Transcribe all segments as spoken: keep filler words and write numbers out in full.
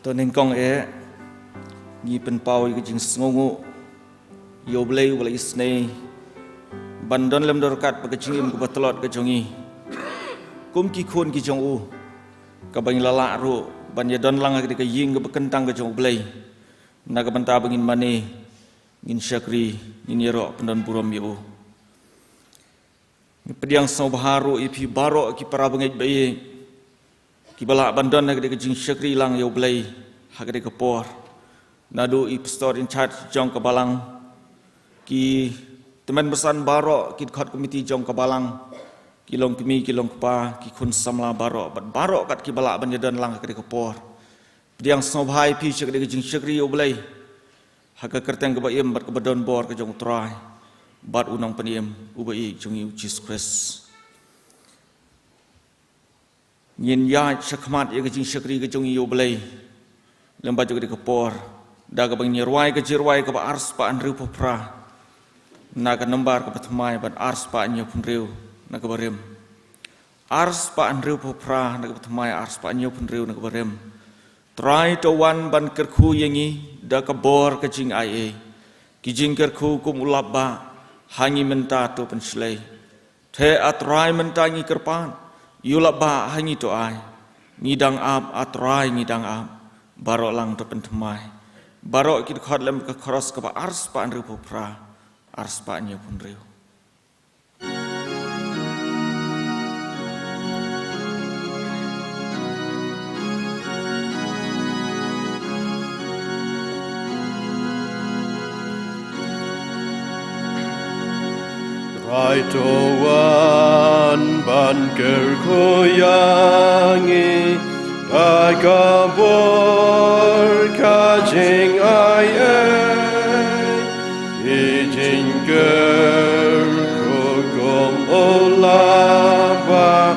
To nyngkong eh, ngi pynpaw ïa ka jingsngewnguh ïa U Blei uba la isynei ban don lem don ryngkat bad ka jingim kaba tlot ka jong ngi kum ki khun ki jong u, kaba ngi la lah ruh ban ïadon lang ha ka ïing kaba kyntang ka jong U Blei, na ka bynta ba ngin mane, ngin shakri, ngin ïaroh pyndon burom ïa u. Ngi pdiang sngewbha ruh ïa phi baroh ki para bangeit ba ïeit kiba lah ban don ha ka dei ka jingshakri lang ïa U Blei ha ka dei ka por. Naduh i pastor in charge jong ka balang, ki tymmen basan baroh, ki dkhot komiti jong ka balang, ki long kmie, ki long kpa, ki khun samla baroh, bad baroh kat kiba lah ban ïadon lang ha ka dei ka por. Pdiang sngewbha ïa phi sha ka dei ka jingshakri ïa U Blei ha ka kyrteng kaba im bad kaba don bor ka jong U Trai bad U Nongpynim uba ïeit jong ngi U Jisu Khrist. Ngin ïaid shakhmat ïa ka jingshakri ka jong ngi ïa U Blei lem bad jong ka dei ka por da kaba ngin ïa rwai ka jingrwai kaba arspah hynriewphew phra na ka nombar kaba thymmai bad arspah hynñiewphew hynriew na kaba rim. Arspah hynriewphew phra na kaba thymmai, arspah hynñiewphew hynriew na kaba rim. Trai to wan ban kyrkhu ïa ngi da ka bor ka jingaiei, ki jingkyrkhu kum u lapbah ha ngi mynta to pynshlei. Te A Trai mynta ngi kyrpad, ïa u lapbah ha ngi to ai. Ngi dang ap A Trai, ngi dang ap. Baroh lang to pynthymmai. Baroh ki dkhot lem ka chorus kaba arspah hynriewphew phra, arspah hynñiewphew hynriew. Trai to wan ban kyrkhu ïa ngi da ka bor ka jingaiei, i jingkyrkhu kum u lapbah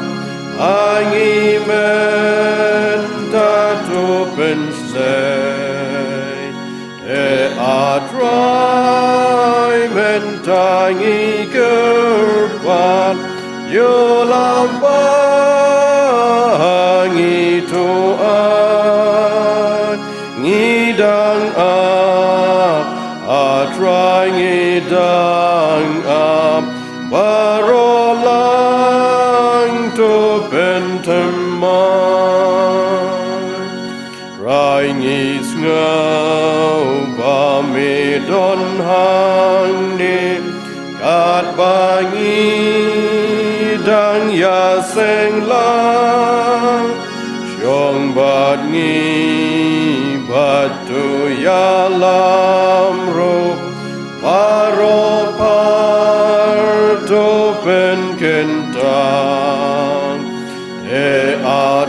ha ngi mynta to pynshlei. Te A Trai mynta ngi kyrpad, ïa u lapbah ha ngi to ai. Ngi dang ap, A Trai ngi dang ap, baroh lang to pynthymmai. Trai ngi sngew ba me don hangne, katba ngi dang ïaseng lang, shong bad ngi bad to ïalam ruh, baroh phar to pynkyntang. Te A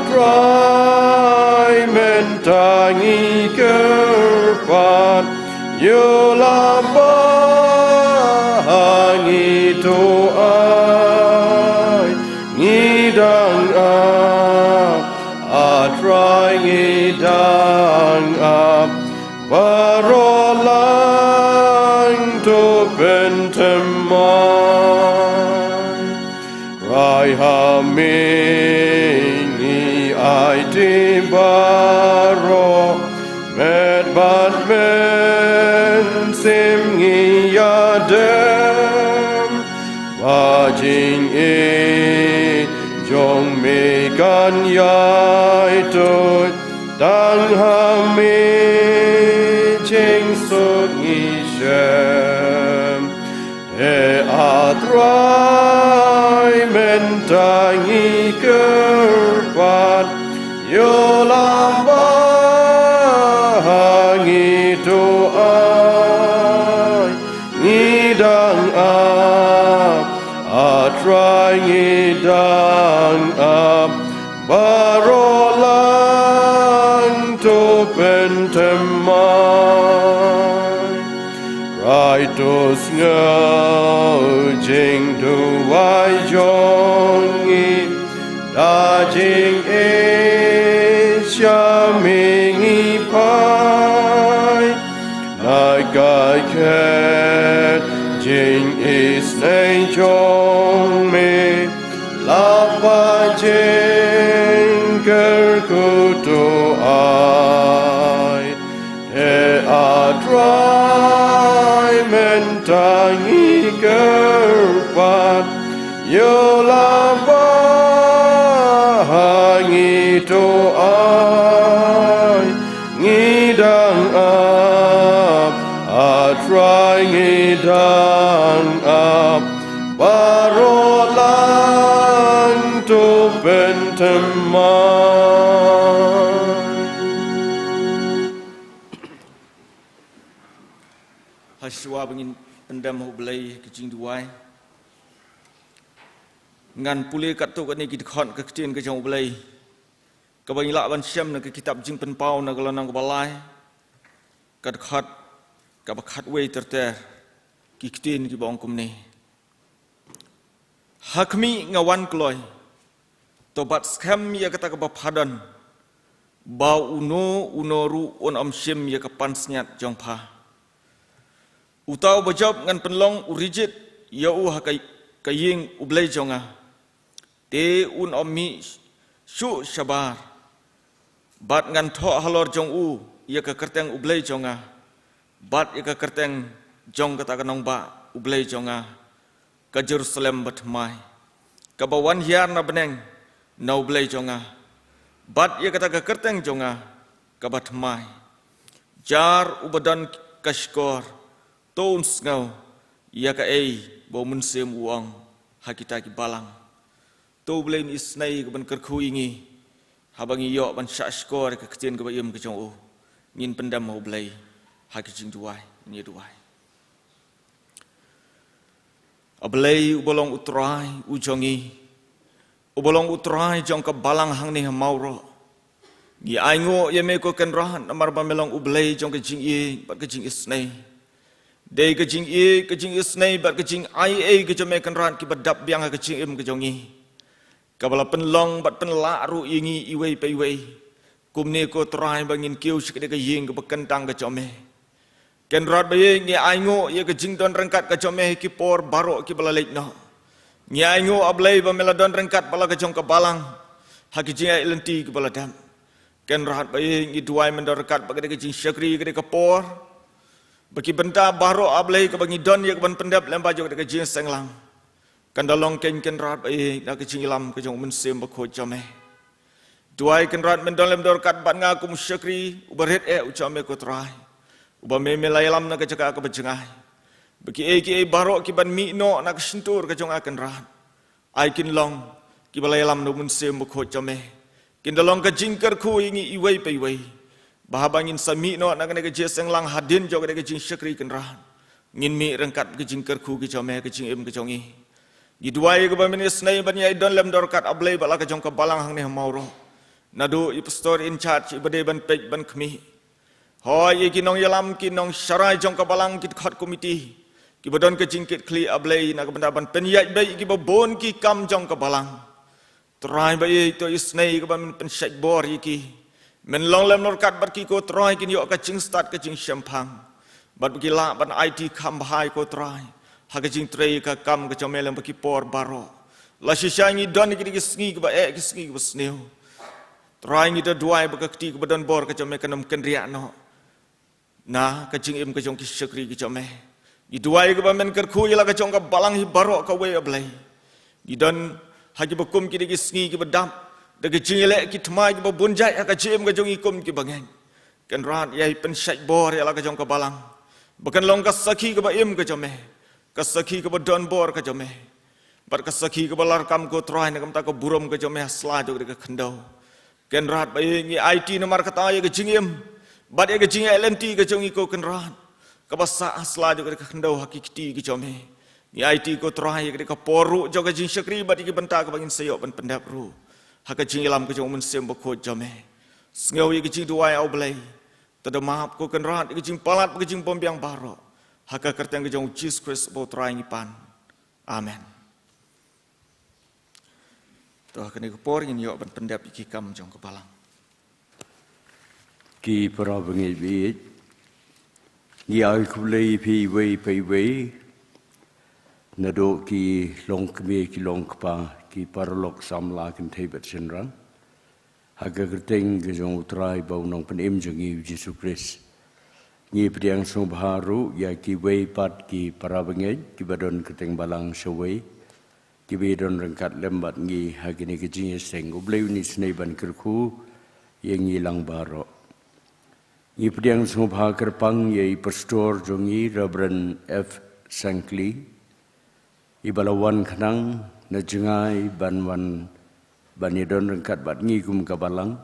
Trai mynta ngi kyrpad, ïa u lapbah ha ngi to ai. Ngi dang ap, A Trai ngi dang ap, baroh lang to pynthymmai. Trai ha me ngi aiti baroh, met bad mynsiem ngi ïadem, ba jingïeit jong me kan ïai tuid, tang ha me jingsuk ngi shem. Te A Trai mynta ngi kyrpad, ïa u lapbah ha ngi to ai. Ngi dang ap, A Trai ngi dang ap, baroh lang to pynthymmai. Trai to sngew jingduwai jong ngi, da jingïeit sha me ngi phai, na ka khet jingisynei jong me, lapbah jingkyrkhu Ko to ai, te A Trai mynta ngi kyrpad, ïoh laba ha ngi to ai, ngi dang ap, A Trai ngi dang ap, baroh lang to pynthymmai. Hashwa ba ngin pyndem ha U Blei ka jingduwai, ngan pule katto katne ki dkhot ka ktien ka jong U Blei, kaba ngi lah ban shem na ka kitab Jingpynpaw na ka lynnong kaba lai, ka dkhot kaba khatwei ter ter, ki ktien kiba ong kumne. Ha khmih nga wan kloi, to bat skhem ïa kata kaba pha don, ba uno uno ruh un ym shim ïa ka pansngiat jong pha. Uta uba jop ngan pynlong u rijit ïa u ha ka, ka ïing U Blei jong nga, te un ym mih shuh shabar. Bad ngan thoh halor jong u ïa ka kyrteng U Blei jong nga, bad ïa ka kyrteng jong kata ka nongbah U Blei jong nga, ka Jerusalem bathymmai, kaba wan hiar na bneng na U Blei jong nga, bad ïa kata ka kyrteng jong nga kaba thymmai. Jar uba don ka shkor, to un sngew ïa kaei ba U Mynsiem u ong ha kita ki balang. To U Blei un isynei ka ban kyrkhu ïa ngi, haba ngi ïoh ban shah shkor ïa ka ktien kaba im ka jong u. Ngin pyndem ha U Blei ha ka jingduwai, ngin ïa duwai. A Blei uba long U Trai u jong ngi, uba long U Trai jong ka balang hangne ha Mawroh, ngi ainguh ïa me ko Kynrad namar ba me long U Blei jong ka jingïeit bad ka jingisynei. Dei ka jingïeit, ka jingisynei bad ka jingaiei ka jong me Kynrad kiba dap biang ha ka jingim ka jong ngi, kaba la pynlong bad pynlah ruh ïa ngi iwei pa iwei. Kumne ko Trai ba ngin kiew sha kane ka ïing kaba kyntang ka jong me, Kynrad ba ïeit, ngi ainguh ïa ka jingdon ryngkat ka jong me ha ki por baroh kiba la leit noh. Ngi ainguh A Blei ba me la don ryngkat bad la ka jong ka balang ha ki jingïaid lynti kiba la dep. Kynrad ba ïeit, ngi duwai men don ryngkat bad kane ka jingshakri, kane ka por, ba ki bynta baroh A Blei kaba ngi don ïa ka ban pyndep lyngba jong kane ka jingseng lang, kan da long keiñ Kynrad ba ïeit na ka jingïalam ka jong U Mynsiem Bakhuid jong me. Duwai Kynrad men don lem don ryngkat bad nga kum u shakri uba rit eh u jong me ko Trai, uba me, me la ïalam na ka jaka kaba jngai, ba kiei kiei baroh ki ban mih noh na ka shyntur ka jong nga Kynrad, ai kin long kiba la ïalam da U Mynsiem Bakhuid jong me. Kin da long ka jingkyrkhu ïa ngi iwei pa iwei, ba haba ngin sa mih noh na kane ka jingseng lang hadien jong kane ka jingshakri Kynrad, ngin mih ryngkat ka jingkyrkhu ka jong me ha ka jingim ka jong ngi. Ngi duwai ïa ka ba men isynei ban ïai don lem don ryngkat A Blei bad la ka jong ka balang hangne ha Mawroh, naduh i pastor in charge iba dei ban peit ban khmih, hooid ïa ki nongïalam, ki nongsharai jong ka balang, ki dkhot komiti, kiba don ka jingkitkhlieh A Blei na ka bynta ban pynïaid beit ïa kiba bun ki kam jong ka balang. Trai ba ïeit, to isynei ka ba men pynshait bor ïa ki. Men long lem ryngkat bad ki ko Trai, kin ïoh ka jingstad ka jingshemphang, bad ba ki lah ban aiti kham bha ko Trai ha ka jingtrei ka kam ka jong me lem bad ki por baroh. La shisha ngi don ïa ki, ki sngi kiba eh, ki sngi kiba sniew. Trai ngi da duwai ba ka kti kaba don bor ka jong me kan ym kynriah noh na ka jingim ka jong ki shakri ki jong me. Ngi duwai ka ba men kyrkhu ïa la ka jong ka balang hi baroh kawei A Blei. Ngi don ha kiba kum kine ki sngi kiba dap da ka jingïaleh ki thma kiba bun jait ha ka jingim ka jong ngi kum kiba ngeit. Kynrad ïai pynshait bor ïa la ka jong ka balang, ba kan long ka sakhi kaba im ka jong me, ka sakhi kaba don bor ka jong me, bad ka sakhi kaba larkam ko Trai na ka bynta ka burom ka jong me ha sla jong ka khyndew. Kynrad ba ïeit, ngi aiti namar kata ïa ka jingim bad ïa ka jingïaid lynti ka jong ngi ko Kynrad, kaba sah ha sla jong ka khyndew ha ki kti ki jong me. Ngi aiti ko Trai ïa ka por ruh jong ka jingshakri bad ïa ki bynta kaba ngin sa ïoh ban pyndep ruh ha ka jingïalam ka jong U Mynsiem Bakhuid jong me. Sngew ïa ka jingduwai A Blei. To da map ko Kynrad ïa ka jingpalat bad ka jingbymbiang baroh, ha ka kyrteng ka jong U Jisu Khrist uba U Trai ngi pan. Amen. To ha kane ka por ngin ïoh ban pyndep ïa ki kam jong ka balang. Ki para bangeit baieit, ngi ai khublei ïa phi iwei pa iwei, naduh ki longkmie ki longkpa, ki paralok samla kynthei bad shynrang. Ha ka kyrteng ka jong U Trai bad U Nongpynim jong ngi U Jisu Khrist. Ngi pdiang sngewbha ruh ïa kiwei pat ki para bangeit kiba don kyrteng balang shawei, kiba don ryngkat lem bad ngi ha kane ka jingïaseng. U Blei un isynei ban kyrkhu ïa ngi lang baroh. Ngi pdiang sngewbha kyrpang ïa i pastor jong ngi, Reverend F Sangkli, iba la wan khnang na jngai ban wan ban ïadon ryngkat bad ngi kum ka balang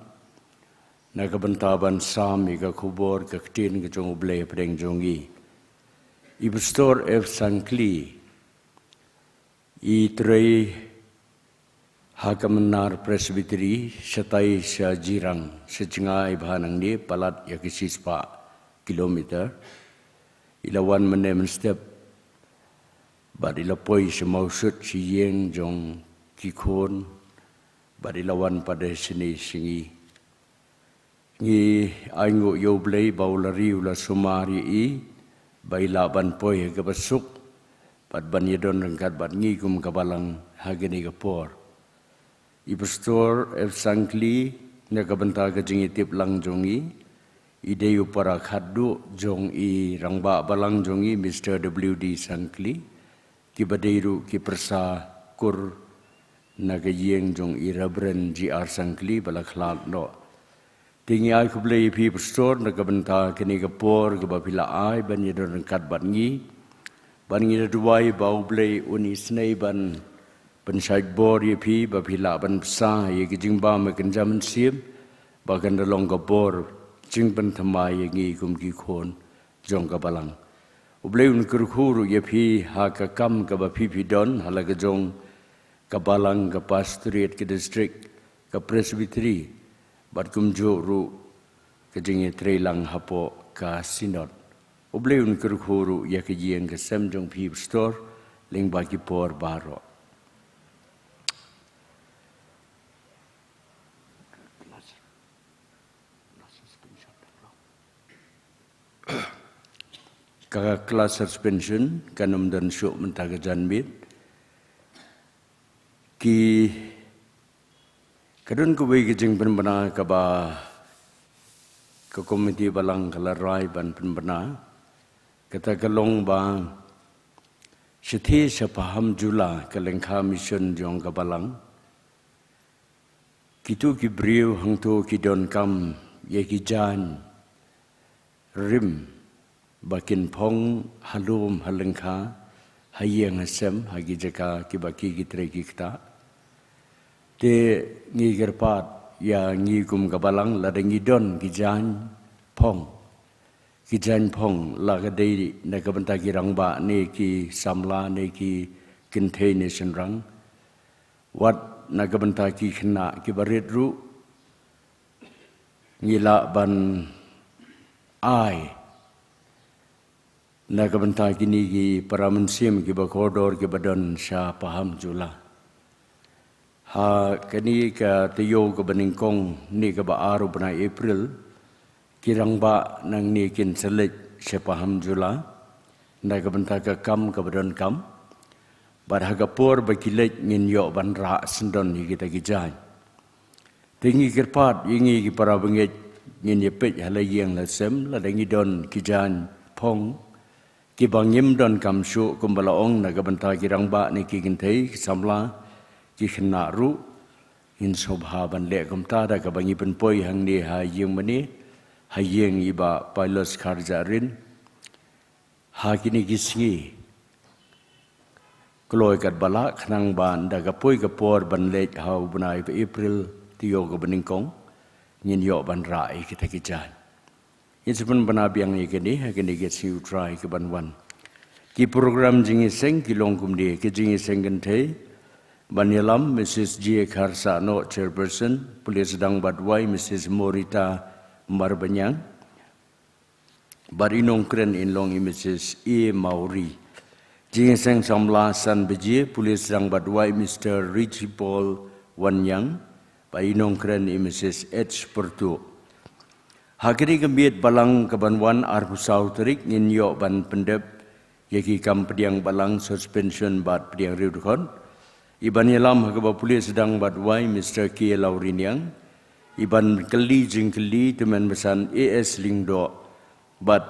na ka bynta ban sam ïa ka khubor ka ktien ka jong U Blei hapdeng jong ngi. I pastor F Sangkli i trei ha ka Mnar Presbytery, shatai sha Jirang, sha jngai bha nangne, palat ïa ka shispah kilometer. I la wan mynne mynstep bad i la poi sha Mawshut sha ïing jong ki khun, bad i la wan pat shane sha ngi. Ngi ainguh ïa U Blei ba u la ri u la sumar ïa i ba i lah ban poi ha kaba suk bad ban ïadon ryngkat bad ngi kum ka balang ha kane ka por. I pastor F Sangkli, na ka bynta ka jingïatip lang jong ngi, i dei u para khadduh jong i rangbah balang jong ngi, Mister W D Sangkli, kiba dei ruh ki pyrsa kur na ka ïing jong i Reverend G R Sangkli ba la khlad noh. Te ngi ai khublei ïa phi pastor na ka bynta kane ka por kaba phi la ai ban ïadon ryngkat bad ngi. Bad ngi da duwai ba U Blei un isynei ban pynshait bor ïa phi ba phi lah ban bsa ïa ka jingbam ka kynja mynsiem ba kan da long ka bor jingpynthymmai ïa ngi kum ki khun jong ka balang. U Blei un kyrkhu ruh ïa phi ha ka kam kaba phi phi don ha la ka jong ka balang, ka pastorate, ka district, ka presbytery, bad kumjuh ruh ka jingïatreilang hapoh ka synod. U Blei un kyrkhu ruh ïa ka ïing ka sem jong phi pastor lyngba ki por baroh. Ka class suspension kan ym don shuh mynta ka janmiet. Ki, ka don kawei ka jingpynbna kaba ka komiti balang ka la rai ban pynbna. Kata ka long ba shathie sha Paham Jula, ka lyngkha mission jong ka balang, kito ki briew hangto ki donkam ïa ki jaiñ rim ba kin phong ha lum ha lyngkha, ha ïing ha sem, ha ki jaka kiba ki ki trei ki ktah. Te ngi kyrpad ïa ngi kum ka balang, lada ngi don ki jaiñ phong, ki jaiñ phong, la ka dei na ka bynta ki rangbah ne ki samla ne ki kynthei ne shynrang, wat na ka bynta ki khynnah kiba rit ruh, ngi lah ban ai na ka bynta kine ki para mynsiem kiba kordor kiba don sha Paham Jula. Ha kane ka taïew kaba nyngkong, ne kaba ar u bnai April, ki rangbah nangne kin sa leit sha Paham Jula na ka bynta ka kam kaba donkam. Bad ha ka por ba ki leit ngin ïoh ban rah syndon ïa kita ki jaiñ. Te ngi kyrpad ïa ngi ki para bangeit, ngin ïa peit ha la ïing la sem, lada ngi don ki jaiñ phong kiba ngim donkam shuh, kumba la ong, na ka bynta ki rangbah ne ki kynthei, ki samla, ki khynnah ruh, ngin sngewbha ban leh kumta da kaba ngi pynpoi hangne ha ïing mane, ha ïing i Bah Pilos Kharjahrin ha kine ki sngi. Kloi katba lah, khnang ba ynda ka poi ka por ban leit ha u bnai April taïew kaba nyngkong, ngin ïoh ban rah ïa kita ki jaiñ. Ngin sa pynbna biang ïa kane ha kane ka sngi U Trai kaban wan. Ki program jingïaseng ki long kumne: ka jingïaseng kynthei, ban ïalam Missus G A Kharsahnoh, Chairperson, pule sdang bad duwai Missus Morita Marbaniang, bad i nongkren in long i Missus A Mawrie. Jingïaseng samla san baje, pule sdang bad duwai Mister Richie Paul Wanniang, bad i nongkren i Missus H Pyrtuh. Ha kane ka miet balang kaban wan, arphew saw tarik, ngin ïoh ban pyndep ïa ki kam pdiang balang, suspension bad pdiang riewdkhot. I ban ïalam ha kaba pule sdang bad duwai Mister K Lawriniang, iban kylli jingkylli, tymmen basan A S Lyngdoh, bad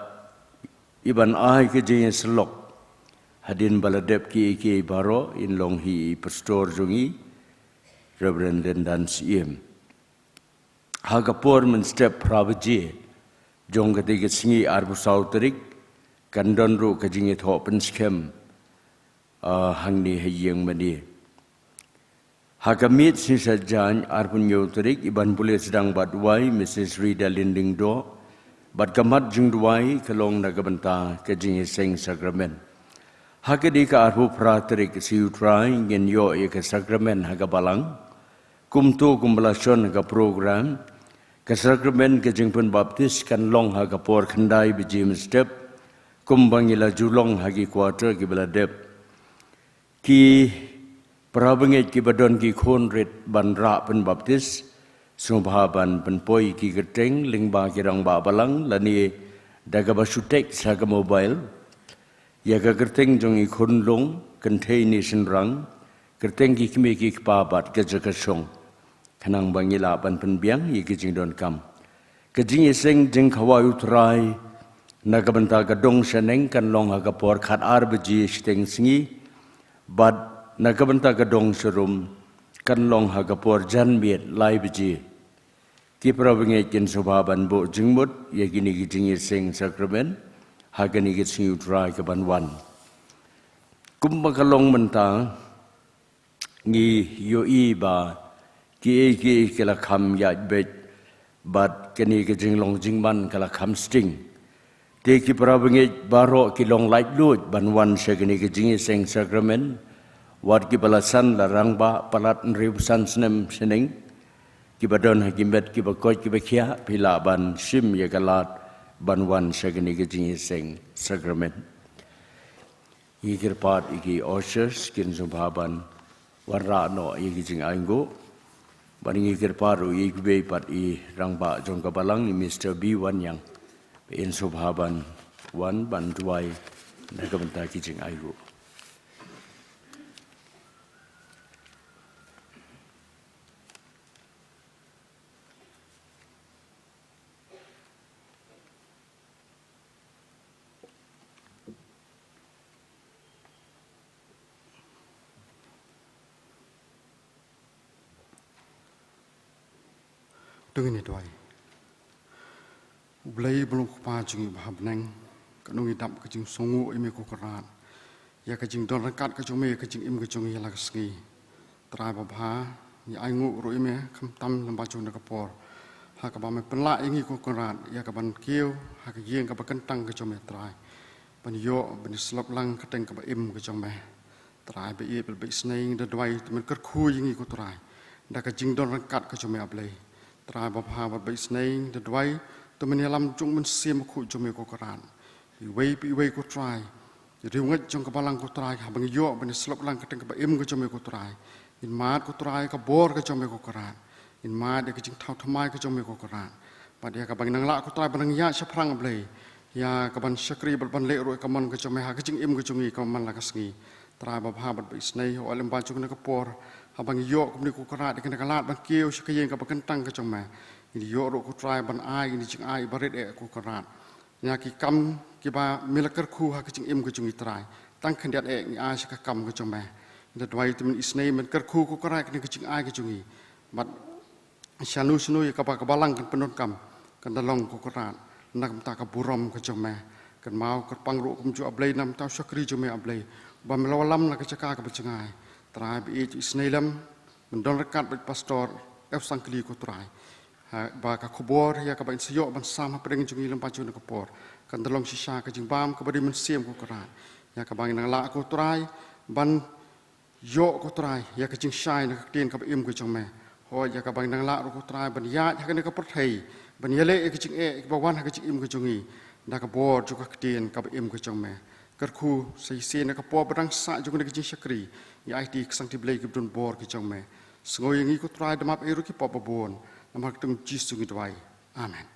iban ai ka jingïasyllok hadien ba la dep kiei kiei baroh, in long hi i pastor jong ngi, Reverend Lyndan Syiem. Ha ka por mynstep phra baje jong katei ka sngi, arphew saw tarik, kan don ruh ka jingïathoh pynskhem, ah, hangne ha ïing mane. Ha ka miet sngi Saitjaiñ, arphew hynñiew tarik, iban pule sdang bad duwai, Missus Rida Lyngdoh, bad ka mat jingduwai ka long na ka bynta ka jingïaseng sakramen. Ha kane ka arphew phra tarik, sngi U Trai, ngin ïoh ïa ka sakramen ha ka balang. Kumto kumba la shon ha ka program, ka sakramen ka jingpynbaptis kan long ha ka por khyndai baje mynstep, kumba ngi la ju long ha ki quarter kiba la dep. Ki para bangeit kiba don ki khun rit ban rah pynbaptis, sngewbha ban pynpoi ki kyrteng lyngba ki rangbah balang lane da kaba shu text ha ka mobile ïa ka kyrteng jong i khunlung, kynthei ne shynrang, kyrteng ki kmie ki kpa bad ka jaka shong, khnang ba ngi lah ban pynbiang ïa ki jingdonkam. Ka jingïaseng jingkhawai U Trai na ka bynta ka dong shaneng kan long ha ka por khatar baje shiteng sngi, bad na ka bynta ka dong sharum kan long ha ka por janmiet lai baje. Ki para bangeit kin sngewbha ban buh jingmut ïa kine ki jingïaseng sakramen ha kane ka sngi U Trai kaban wan. Kumba ka long mynta, ngi ïohi ba kiei kiei ki la kham ïaid beit, bad kane ka jinglong jingman ka la kham sting. Te ki para bangeit baroh ki long laitluid ban wan sha kane ka jingïaseng sakramen, wat kiba la san la rangbah palat hynriewphew san snem shaneng, kiba don ha ki met kiba koit kiba khiah, phi lah ban shim ïa ka lad ban wan sha kane ka jingïaseng sakramen. Ngi kyrpad ïa ki ushers kin sngewbha ban wanrah noh ïa ki jingainguh. Bad ngi kyrpad ruh ïa i kyrpad i rangbah jong ka balang, i Mister B Wanniang, ba in sngewbha ban wan ban duwai na ka bynta ki jingainguh. To ngin ïa duwai. U Blei ba long u Kpa jong ngi uba ha bneng, kano ngi dap ka jingsngewnguh ïa me ko Kynrad, ïa ka jingdon ryngkat ka jong me, ïa ka jingim ka jong ngi ïa la ka sngi. Trai babha, ngi ainguh ruh ïa me khamtam lem bad jong kane ka por, ha kaba me pynlah ïa ngi ko Kynrad ïa kaban kiew ha ka ïing kaba kyntang ka jong me Trai, ban ïoh ban ïasyllok lang ka kyrteng kaba im ka jong me. Trai ba ïeit bad ba isynei, ngi da duwai to men kyrkhu ïa ngi ko Trai da ka jingdon ryngkat ka jong me A Blei. Trai babha bad ba isynei, ngi da duwai to men ïalam jong u Mynsiem Bakhuid jong me ko Kynrad, iwei pa iwei ko Trai, ïa riewngeit jong ka balang ko Trai, haba ngi ïoh ban ïasyllok lang ka kyrteng kaba im ka jong me ko Trai, ngin mad ko Trai ka bor ka jong me ko Kynrad. Ngin mad ïa ka jingthaw thymmai ka jong me ko Kynrad, bad ïa kaba ngin nang lah ko Trai ban nang ïaid shaphrang A Blei, ïa kaban shakri bad ban leh ruh ïa ka mon ka jong me ha ka jingim ka jong ngi ka man la ka sngi. Trai babha bad ba isynei, hooid lem bad jong kane ka por, haba ngi ïoh kumne ko Kynrad ïa kane ka lad ban kiew sha ka ïing kaba kyntang ka jong me, ngin ïoh ruh ko Trai ban ai ïa kine ki jingai ba rit eh ko Kynrad, ïa ki kam kiba me la kyrkhu ha ka jingim ka jong ngi Trai. Tang khyndiat eh ngi ai sha ka kam ka jong me. Ngi da duwai to men isynei men kyrkhu ko Kynrad kane ka jingai ka jong ngi, bad shano shano ïa kaba ka balang kan pyndonkam, kan da long ko Kynrad na ka bynta ka burom ka jong me. Kynmaw kyrpang ruh kumjuh A Blei na ka bynta u shakri jong me A Blei, ba me la wallam na ka jaka kaba jngai. Trai ba ïeit, isynei lem men don ryngkat bad Pastor F Sangkli ko Trai, ha, ba ka khubor ïa kaba in sa ïoh ban sam hapdeng jong ngi lem bad jong kane ka por, kan da long shisha ka jingbam kaba dei mynsiem ko Kynrad, ïa kaba ngin nang lah ko Trai ban ïoh ko Trai ïa ka jingshai na ka ktien kaba im ka jong me. Hooid ïa kaba ngin nang lah ruh ko Trai ban ïaid ha kane ka pyrthei, ban ïaleh ïa ka jingeh kiba wan ha ka jingim ka jong ngi da ka bor jong ka ktien kaba im ka jong me. Kyrkhu sa shisien na ka por ba dang sah jong kane ka jingshakri, ngi aiti ka sangti Blei kiba don bor ka jong me. Sngew ïa ngi ko Trai, da map ei ruh ki pop babun. Namar ka kyrteng Jisu ngi duwai. Amen.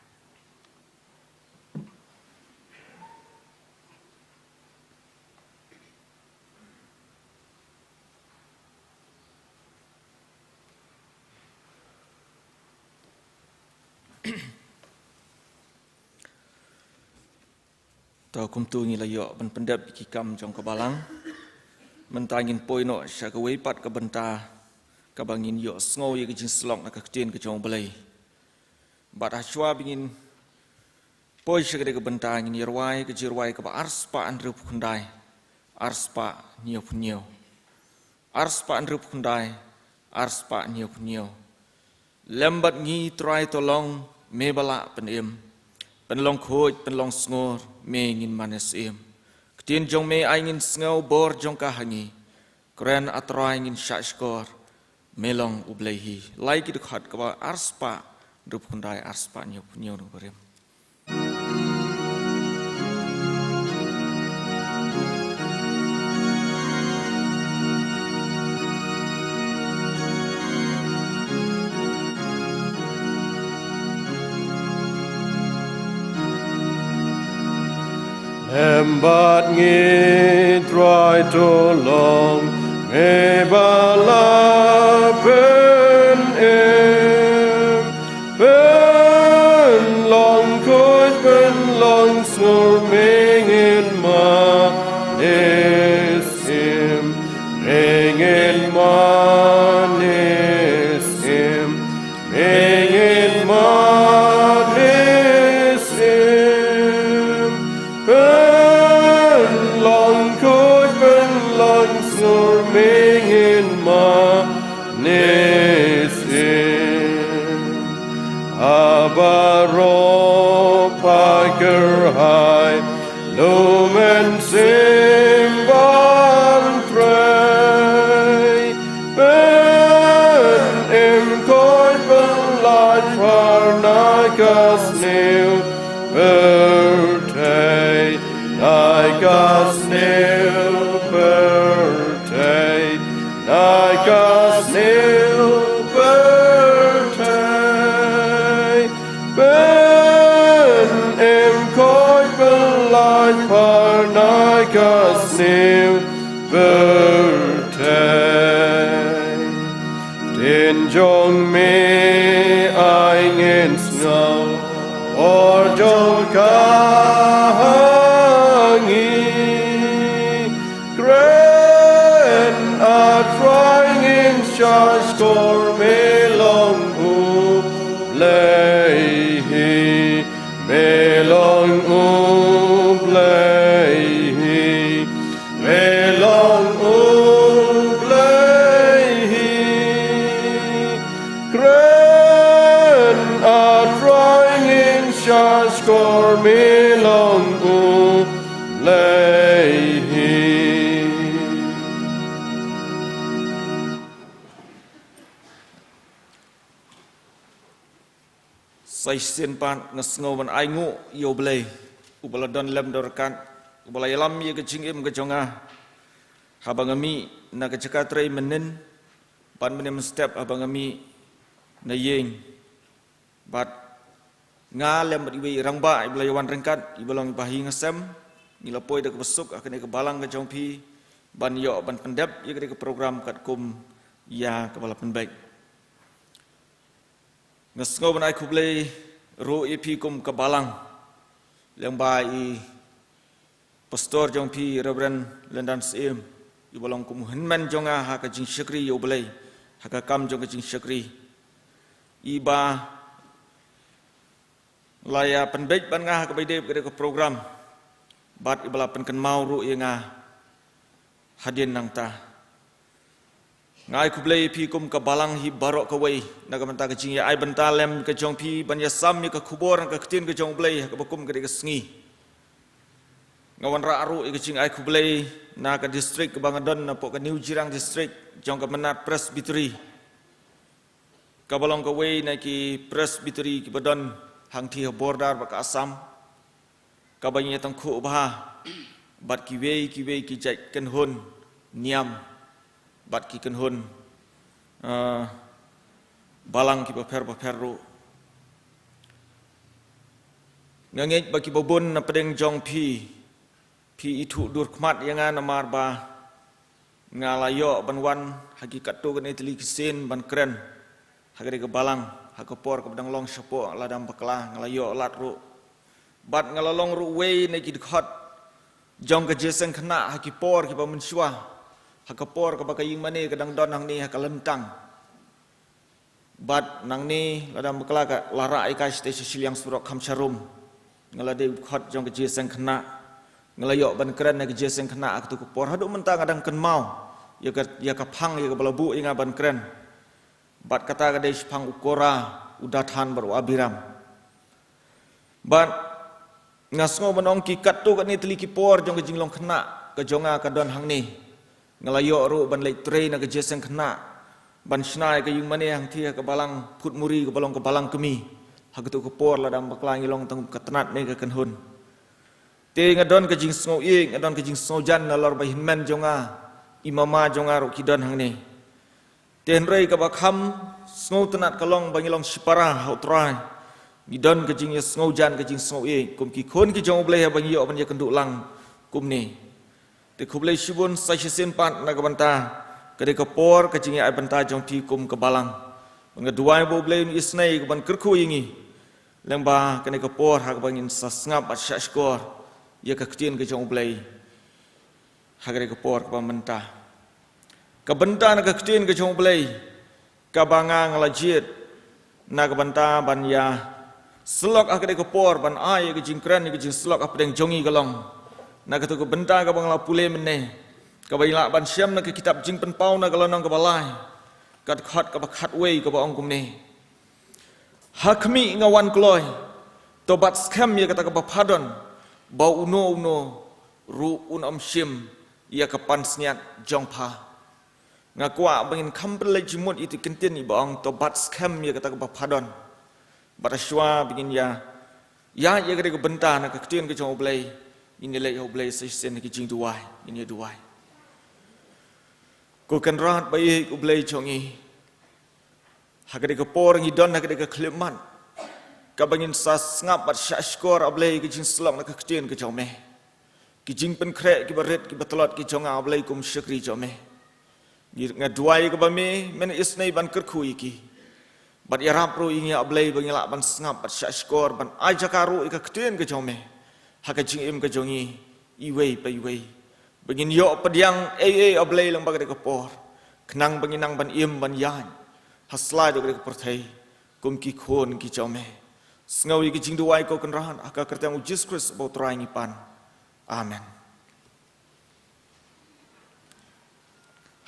To kumtu ngi la ïoh ban pyndep ïa ki kam jong ka balang. Mynta ngin poi noh sha kawei pat ka bynta kaba ngin ïohsngew ïa ka jingsyllok na ka ktien ka jong U Blei. Bad hashwa ba ngin poi sha kane ka bynta ngin ïa rwai ka jingrwai kaba arspah hynriewphew khyndai, arspah hynñiewphew hynñiew. Arspah hynriewphew khyndai, arspah hynñiewphew hynñiew. Lem bad ngi Trai to long me ba lah pynim. Pynlong khuid, pynlong sngur, me ngin mane syiem. Ktien jong me ai ngin sngew bor jong ka ha ngi. Kren A Trai ngin shah shkor, me long U Blei hi. Lai ki dkhot kaba arspah hynriewphew khyndai, arspah hynñiewphew hynñiew na ka barim. Lem bad ngi Trai to long me ba lah pynim. Pynlong khuid, pynlong sngur, me ngin mane syiem. Me ngin mane syiem. Me ngin mane syiem. Pynlong khuid, pynlong sngur, me ngin mane syiem. Haba ruh pha kyrhai, ym mynsiem ban trei. Pynim khuid, pynlait phar na ka sniew pyrthei, na ka sniew pyrthei, na ka sniew pyrthei. Pynim khuid, pynlait phar na ka sniew pyrthei. Ktien jong me ai ngin sngew bor jong ka ha ngi. Kren A Trai ngin shah shkor, me long U Blei hi. Me long U Blei hi. Me long U Blei hi. Kren A Trai ngin shah shkor, me long U Blei hi. Sa shisien pat nga sngew ban ainguh ïa U Blei uba la don lem don ryngkat, uba la ïalam ïa ka jingim ka jong nga haba nga mih na ka jaka trei mynnin, bad mynne mynstep haba nga mih na ïing. Bad nga lem bad iwei i rangbah iba la ïawan ryngkat, iba long i Bah Hi Nga Sem, ngi la poi da kaba suk ha kane ka balang ka jong phi ban ïoh ban pyndep ïa kane ka program katkum ïa kaba la pynbeit. Nga sngew ban ai khublei ruh ïa phi kum ka balang, lyngba i Pastor jong phi, Reverend Lyndan Syiem, iba long kum u hynmen jong nga ha ka jingshakri ïa U Blei, ha ka kam jong ka jingshakri, iba la ïa pynbeit bad nga ha kaba ïadei bad ka program, bad iba la pynkynmaw ruh ïa nga hadien nangta. Nga ai khublei ïa phi kum ka balang hi baroh kawei na ka bynta ka jingïa ai bynta lem ka jong phi ban ïasam ïa ka khubor na ka ktien ka jong U Blei ha kaba kum ka dei ka sngi. Nga wanrah ruh ïa ka jingai khublei na ka district kaba nga don, napoh ka New Jirang District, jong ka Mynat Presbytery, kaba long kawei na ki Presbytery kiba don hangtei ha border bad ka Assam, kaba ngi ïatangkhuh bha bad kiwei kiwei ki jait kynhun niam bad ki kynhun, eh, balang kiba pher bapher ruh. Nga ngeit ba kiba bun na pdeng jong phi, phi ithuh dur khmat ïa nga namar ba nga la ïoh ban wan ha ki katto katne tylli ki sien ban kren ha kane ka balang, ha ka por kaba dang long shapoh la dang bakla, nga la ïoh lad ruh Bad nga la long ruh uwei na ki dkhot jong ka jingïaseng khynnah ha ki por kiba mynshuwa, ha ka por kaba ka ïingmane ka dang don hangne ha ka lyntang. Bad nangne lada bakla ka la rah ïa ka shatei sha shiliang surok kham sharum. Nga la dei u dkhot jong ka jingïaseng khynnah. Nga la ïoh ban kren ha ka jingïaseng khynnah ha katei ka por. Haduh mynta nga dang kynmaw ïa ka, ïa ka phang ïa kaba la buh ïa nga ban kren. Bad kata ka dei shaphang u Kora, u Dathan bad u Abiram. Bad nga sngew ban ong ki katto katne tylli ki por jong ka jinglong khynnah ka jong nga ka don hangne. Nga la ïoh ruh ban leit trei na ka jingïaseng khynnah, ban shna ïa ka ïingmane hangtei ha ka balang Phutmuri kaba long ka balang kmie. Ha katei ka por lada bakla ngi long tang ka tnat ne ka kynhun. Te nga don ka jingsngew ïeit, nga don ka jingsngew jan nalor ba hynmen jong nga, i mama jong nga ruh ki don hangne. Te hynrei kaba kham sngewtynnat ka long ba ngi long shipara ha U Trai. Ngi don ka jingïasngew jan, ka jingsngew ïeit kum ki khun ki jong U Blei haba ngi ïoh ban ïakynduh lang kumne. Te khublei shibun sa shisien pat na ka bynta ka dei ka por ka jingïaid bynta jong phi kum ka balang. Ba nga duwai ba U Blei un isynei ka ban kyrkhu ïa ngi. Lyngba kane ka por ha kaba ngin sa sngap bad shahshkor ïa ka ktien ka jong U Blei. Ha kane ka por kaba mynta, ka bynta na ka ktien ka jong U Blei kaba nga nga la jied na ka bynta ban ïa syllok ha kane ka por, ban ai ïa ka jingkren, ïa ka jingsyllok hapdeng jong ngi ka long na katei ka bynta kaba nga la pule mynne, kaba ngi lah ban shem na ka kitab Jingpynpaw na ka lynnong kaba lai, ka dkhot kaba khatwei kaba ong kumne. Ha khmih nga wan kloi, to bat skhem ïa kata kaba pha don, ba uno uno ruh un ym shim ïa ka pansngiat jong pha. Nga kwah ba ngin kham pynleit jingmut ïa katei ka kyntien iba ong to bat skhem ïa kata kaba pha don. Bad shuwa ba ngin ïa, ïa, ïa katei ka bynta na ka ktien ka jong U Blei, ngin ïa leit ha U Blei sa shisien ha ka jingduwai, ngin ïa duwai. Ko Kynrad ba ïeit, U Blei jong ngi, ha katei ka por ngi don ha katei ka khyllipmat kaba ngin sa sngap bad shahshkor, A Blei, ka jingsyllok na ka ktien ka jong me. Ki jingpynkhreh kiba rit kiba tlot ki jong nga, A Blei, kum shakri jong me. Ngi, nga duwai kaba me, men isynei ban kyrkhu ïa ki. Bad ïarap ruh ïa ngi, A Blei, ba ngi lah ban sngap bad shahshkor, ban ai jaka ruh ïa ka ktien ka jong me ha ka jingim ka jong ngi iwei pa iwei. Ba ngin ïoh pdiang ei ei, A Blei, lyngba katei ka por, khnang ba ngin nang ban im ban ïaid ha slai da katei ka pyrthei kum ki khun ki jong me. Sngew ïa ka jingduwai, ko Kynrad, ha ka kyrteng U Jisu Khrist uba U Trai ngi pan. Amen.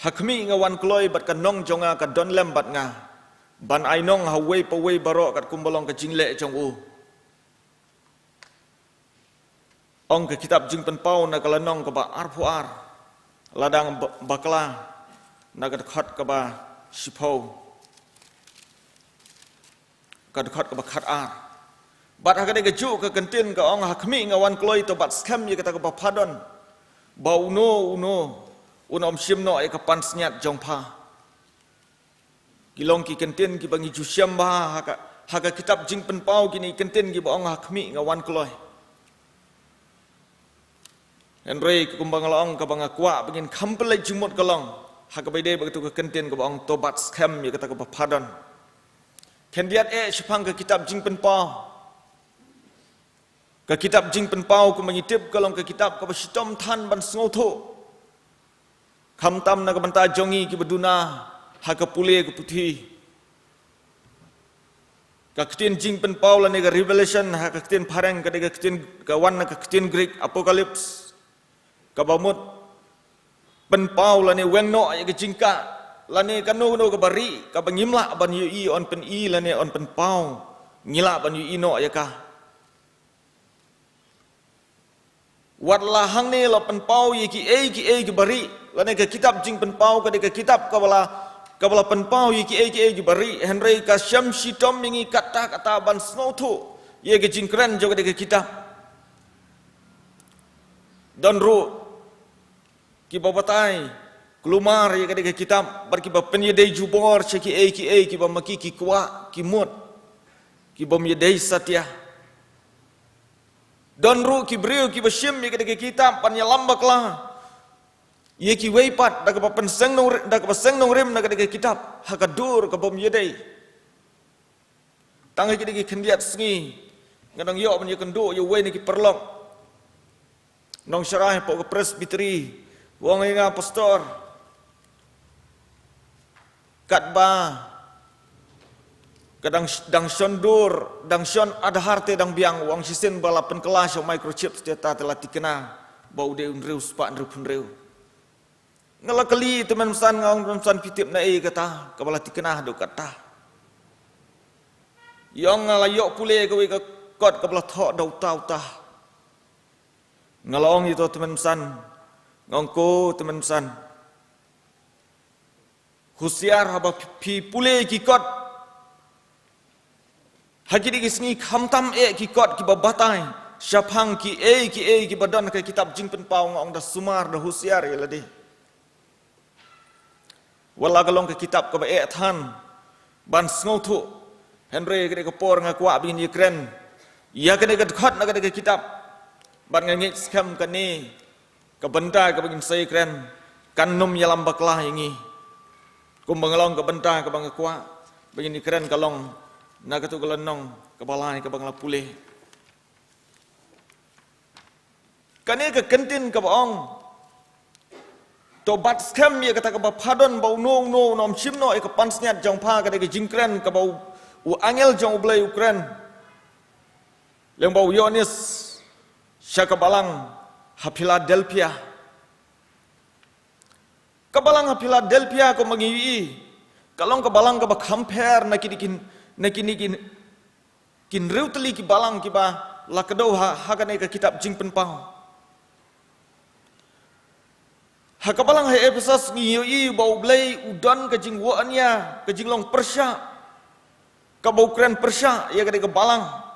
Ha khmih nga wan kloi bad ka nong jong nga ka don lem bad nga, ban ai nong ha uwei pa uwei baroh katkum ba long ka jingleh jong u. Ong ka kitab Jingpynpaw na ka lynnong kaba arphew ar, lada ba-, bakla na ka dkhot kaba shiphew, ka dkhot kaba khatar. Bad ha katei kajuh ka kyntien ka ong, ha khmih nga wan kloi, to bat skhem ïa kata kaba pha don, ba uno uno un ym shim noh ïa ka pansngiat jong pha. Ki long ki kyntien kiba ngi ju shem bha ha ka, ha ka kitab Jingpynpaw, kine ki kyntien kiba ong ha khmih nga wan kloi. Hynrei kumba nga la ong, kaba nga kwah ba ngin kham pynleit jingmut ka long ha kaba ïadei bad katei ka kyntien kaba ong to bat skhem ïa kata kaba pha don. Khyndiat eh shaphang ka kitab Jingpynpaw. Ka kitab Jingpynpaw, kumba ngi tip, ka long ka kitab kaba shitom than ban sngewthuh. Khamtam na ka bynta jong ngi kiba duna ha ka pule ka puthi. Ka ktien Jingpynpaw lane ka Revelation ha ka ktien phareng ka dei ka ktien, ka wan na ka ktien Greek Apocalypse, kaba mut pynpaw lane weng noh ïa ka jingkah lane kano kano kaba rieh kaba ngim lah ban ïohi yn pyni lane yn pynpaw, ngi lah ban ïohi noh ïa ka. Wat la hangne la pynpaw ïa kiei kiei kiba rieh, lane ka kitab Jingpynpaw ka dei ka kitab kaba la, kaba la pynpaw ïa kiei kiei kiba rieh, hynrei ka shem shitom ïa ngi katta katta ban sngewthuh ïa ka jingkren jong ka dei ka kitab. Don ruh kiba batai kulmar ïa ka dei ka kitab bad kiba pynïadei jubor sha kiei kiei kiba ma ki ki kwah ki mut, ki bym ïadei satia. Don ruh ki briew kiba shim ïa ka dei ka kitab ban ïalam bakla ïa kiwei pat da kaba pynseng nongri-, da kaba seng nongrim na ka dei ka kitab ha ka dur ka bym ïadei. Tang ha ki dei ki khyndiat sngi Nga dang ïoh ban ïakynduh ïa uwei na ki paralok nongshakri hapoh ka Presbytery, u ong ïa nga, Pastor, katba ka dang, dang shon dur, dang shon Aadhaar te dang biang, u ong, shisien ba la pynkylla sha microchip te, ta te la thikna ba u dei u hynriewspah hynriewphew hynriew. Nga la kylli, Tymmen Basan, nga ong, Tymmen Basan, phi tip naei kata kaba la thikna haduh katta? U ong, nga la ïoh pule kawei ka kot kaba la thoh da uta uta. Nga la ong ïa uto u Tymmen Basan, nga ong, ko Tymmen Basan, husiar haba phi pule ki kot ha kine ki sngi, khamtam eh ki kot kiba batai shaphang kiei kiei kiba don ha ka kitab Jingpynpaw, nga ong, da sumar, da husiar ïa lade. Wat la ka long ka kitab kaba eh than ban sngewthuh, hynrei ka dei ka por nga kwah ba ngin ïakren ïa kane ka dkhot na kane ka kitab, bad nga ngeit skhem kane ka bynta kaba ngin sa ïakren kan nym ïalam bakla ïa ngi. Kumba nga la ong, ka bynta kaba nga kwah ba ngin ïakren ka long na katu ka lynnong kaba lai kaba nga la pule. Kane ka kyntien kaba ong, to bat skhem ïa kata kaba pha don, ba uno uno un ym shim noh ïa ka pansngiat jong pha, ka dei ka jingkren kaba u, u angel jong U Blei u kren lyngba u Ïoannis sha ka balang ha Philadelphia. Ka balang ha Philadelphia, kumba ngi ïohi, ka long ka balang kaba kham pher na kine ki, na kine ki, ki hynriew tylli ki balang kiba la kdew ha, ha kane ka kitab Jingpynpaw. Ha ka balang ha Ephesus ngi ïohi ba U Blei u don ka jingwahnia, ka jinglong pyrshah, kaba u kren pyrshah ïa kane ka balang.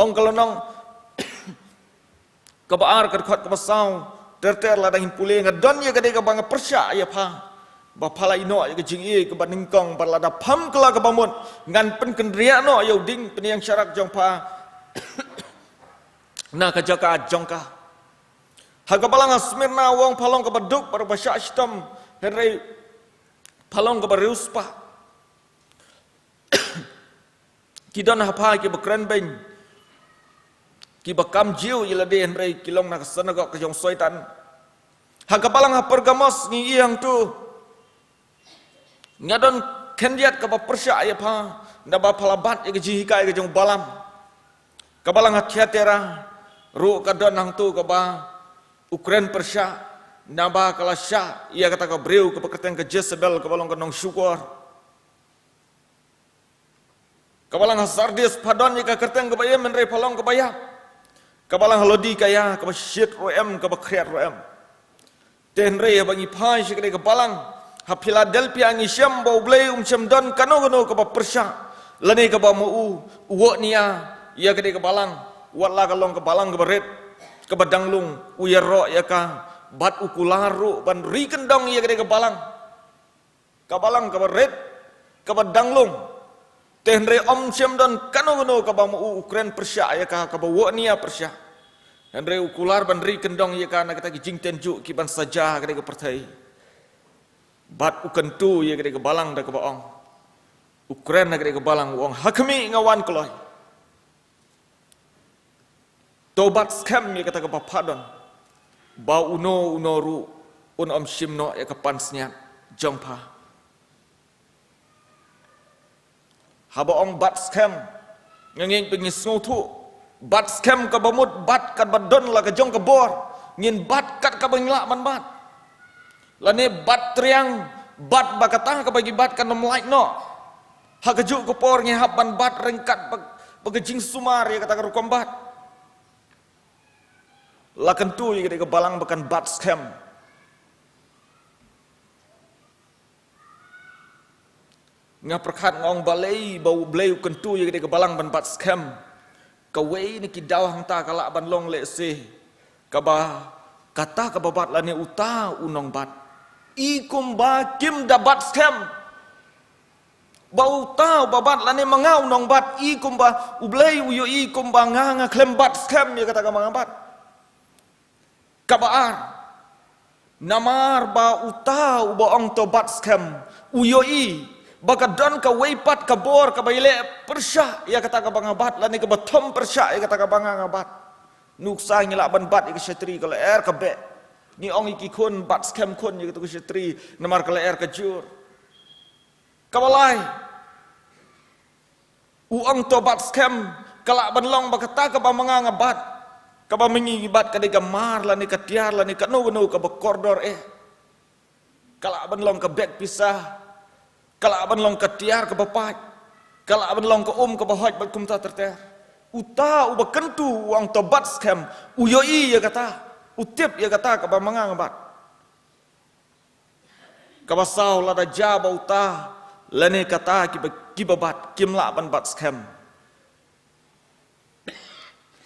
Ong ka lynnong kaba ar, ka dkhot kaba saw, ter ter lada ngin pule, nga don ïa kane kaba nga pyrshah ïa pha, ba pha la ïehnoh ïa ka jingïeit kaba nyngkong, bad lada pham kylla kaba mut, ngan pynkynriah noh ïa u dieng pynïeng sharak jong pha na ka jaka jong ka. Ha ka balang ha Smyrna u ong, pha long kaba duk bad ba shah shitom, hynrei pha long kaba riewspah. Ki don ha pha kiba kren beiñ, kiba kam jiew ïa lade, hynrei ki long na ka synagog ka jong u Soitan. Ha ka balang ha Pergamos ngi ïohi hangto, nga don khyndiat kaba pyrshah ïa pha, naba pha la bat ïa ka jinghikai ka jong u Balaam. Ka balang ha Thiatira ruh ka don hangto kaba u kren pyrshah, naba ka la shah ïa kata ka briew kaba kyrteng ka Jezebel, kaba long ka nongshukor. Ka balang ha Sardis pha don ïa ka kyrteng kaba im, hynrei pha long kaba ïap. Ka balang ha Laodikaia kaba shit ruh em, kaba khriat ruh em. Te hynrei haba ngi phai sha kane ka balang ha Philadelphia, ngi shem ba U Blei um shym don kano kano kaba pyrshah lane kaba ma u, u wahnia ïa kane ka balang. Wat la ka long ka balang kaba rit, kaba dang lung, u ïaroh ïa ka, bad u kular ruh ban ri kyndong ïa kane ka balang. Ka balang kaba rit, kaba dang lung. Te hynrei um shym don kano kano kaba ma u, u kren pyrshah ïa ka, kaba wahnia pyrshah. Hynrei u kular ban ri kyndong ïa ka na kata ki jingtynjuh kiban sa jia ha kane ka pyrthei. Bad u kyntu ïa kane ka balang da kaba ong, u kren ha kane ka balang, u ong, ha khmih, nga wan kloi. To bat skhem ïa kata kaba pha don, ba uno uno ruh un ym shim noh ïa ka pansngiat jong pha. Haba ong bat skhem, nga ngeit ba ngi sngewthuh, bat skhem kaba mut bat katba don la ka jong ka bor. Ngin bat kat kaba ngi lah ban bat. Lane bat triang, bat ba kata kaba ngi bat kan ym lait noh. Ha kajuh ka por ngi hap ban bat ryngkat ba, ba ka jingsumar ïa kata ka rukom bat. La kyntu ïa kane ka balang ba kan bat skhem. Nga pyrkhat, nga ong, balei ba U Blei u kyntu ïa kane ka balang ban bat skhem? Kawei na ki daw hangta ka lah ban long lehse kaba kata kaba bat lane uta u nongbat i kumba kim da bat skhem. Ba uta uba bat lane ma nga u nongbat i kumba U Blei u ïohi kumba nga, nga khlem bat skhem ïa kata kaba nga bat. Kaba ar, namar ba uta uba ong to bat skhem u ïohi ba ka don kawei pat ka bor kaba ïaleh pyrshah ïa kata kaba nga bat, lane kaba thom pyrshah ïa kata kaba nga nga bat. Nuksa ngi lah ban bat ïa ka shatri ka la er ka beh. Ngi ong ïa ki khun, bat skhem khun ïa kata ka shatri, namar ka la er ka jur. Kaba lai, u ong to bat skhem, ka lah ban long ba kata kaba ma nga nga bat, kaba ma ngi ngi bat ka dei ka mar lane ka tiar lane kano kano kaba kordor eh. Ka lah ban long ka bag pisa, ka lah ban long ka tiar kaba pait, ka lah ban long ka um kaba hoit bad kumta ter ter. Uta uba kyntu u ong to bat skhem, u ïohi ïa kata, u tip ïa kata kaba ma nga nga bat. Kaba saw, lada jia ba uta lane kata kiba, kiba bat kim lah ban bat skhem,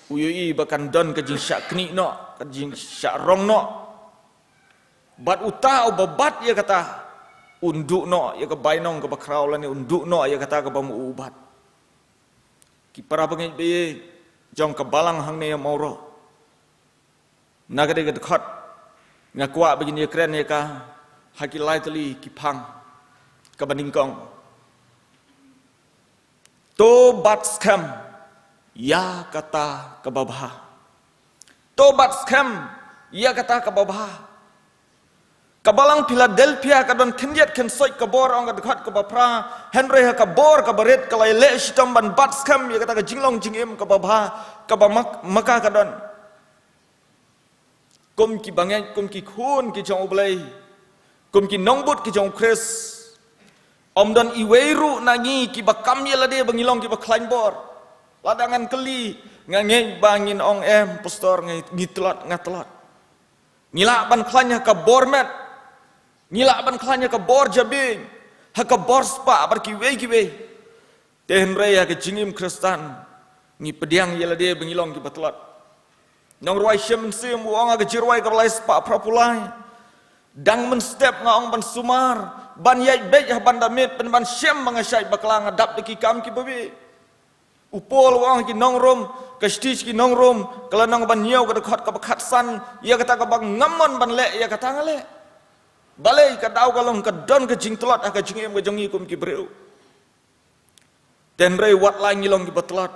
u ïohi ba kan don ka jingshah knieh noh, ka jingshah rong noh. Bad uta uba bat ïa kata, un duh noh ïa ka bainong kaba khraw lane un duh noh ïa kata kaba ma u u bat. Ki para bangeit ba ïeit jong ka balang hangne ha Mawroh, na ka dei ka dkhot nga kwah ba ngin ïakren ïa ka ha ki lai tylli ki phang. Kaba nyngkong, to bat skhem ïa kata kaba bha. To bat skhem ïa kata kaba bha. Ka balang Philadelphia ka don khyndiat khynsoit ka bor, ong ka dkhot kaba phra, hynrei ha ka bor kaba rit ka la ïaleh shitom ban bat skhem ïa kata ka jinglong jingim kaba bha kaba ma ka, ma ka ka don. Kum ki bangeit, kum ki khun ki jong U Blei, kum ki nongbud ki jong U Khrist, ym don iwei ruh na ngi kiba kam ïa lade ba ngi long kiba khlaiñ bor. Lada ngan kylli, nga ngeit ba ngin ong, em pastor, ngi, ngi tlot, nga tlot. Ngi lah ban khlaiñ ha ka bor met, ngi lah ban khlaiñ ha ka bor jabieng, ha ka bor spah bad kiwei kiwei. Te hynrei ha ka jingim Khristan ngi pdiang ïa lade ba ngi long kiba tlot. Nongrwai Shem Mynsiem u ong ha ka jingrwai kaba lai spah phra phew lai, dang mynstep nga ong ban sumar, ban ïaid beit ha ban da miet, pynban shem ba nga shait bakla, nga dap da ki kam kiba bieit. U Paul u ong ha ki nong Rom, ka shithi sha ki nong Rom ka lynnong ba hynñiew, ka dkhot kaba khatsan, ïa kata kaba ngam mon ban leh ïa kata nga leh. Balei? Ka daw ka long ka don ka jingtlot ha ka jingim ka jong ngi kum ki briew. Te hynrei wat la ngi long kiba tlot,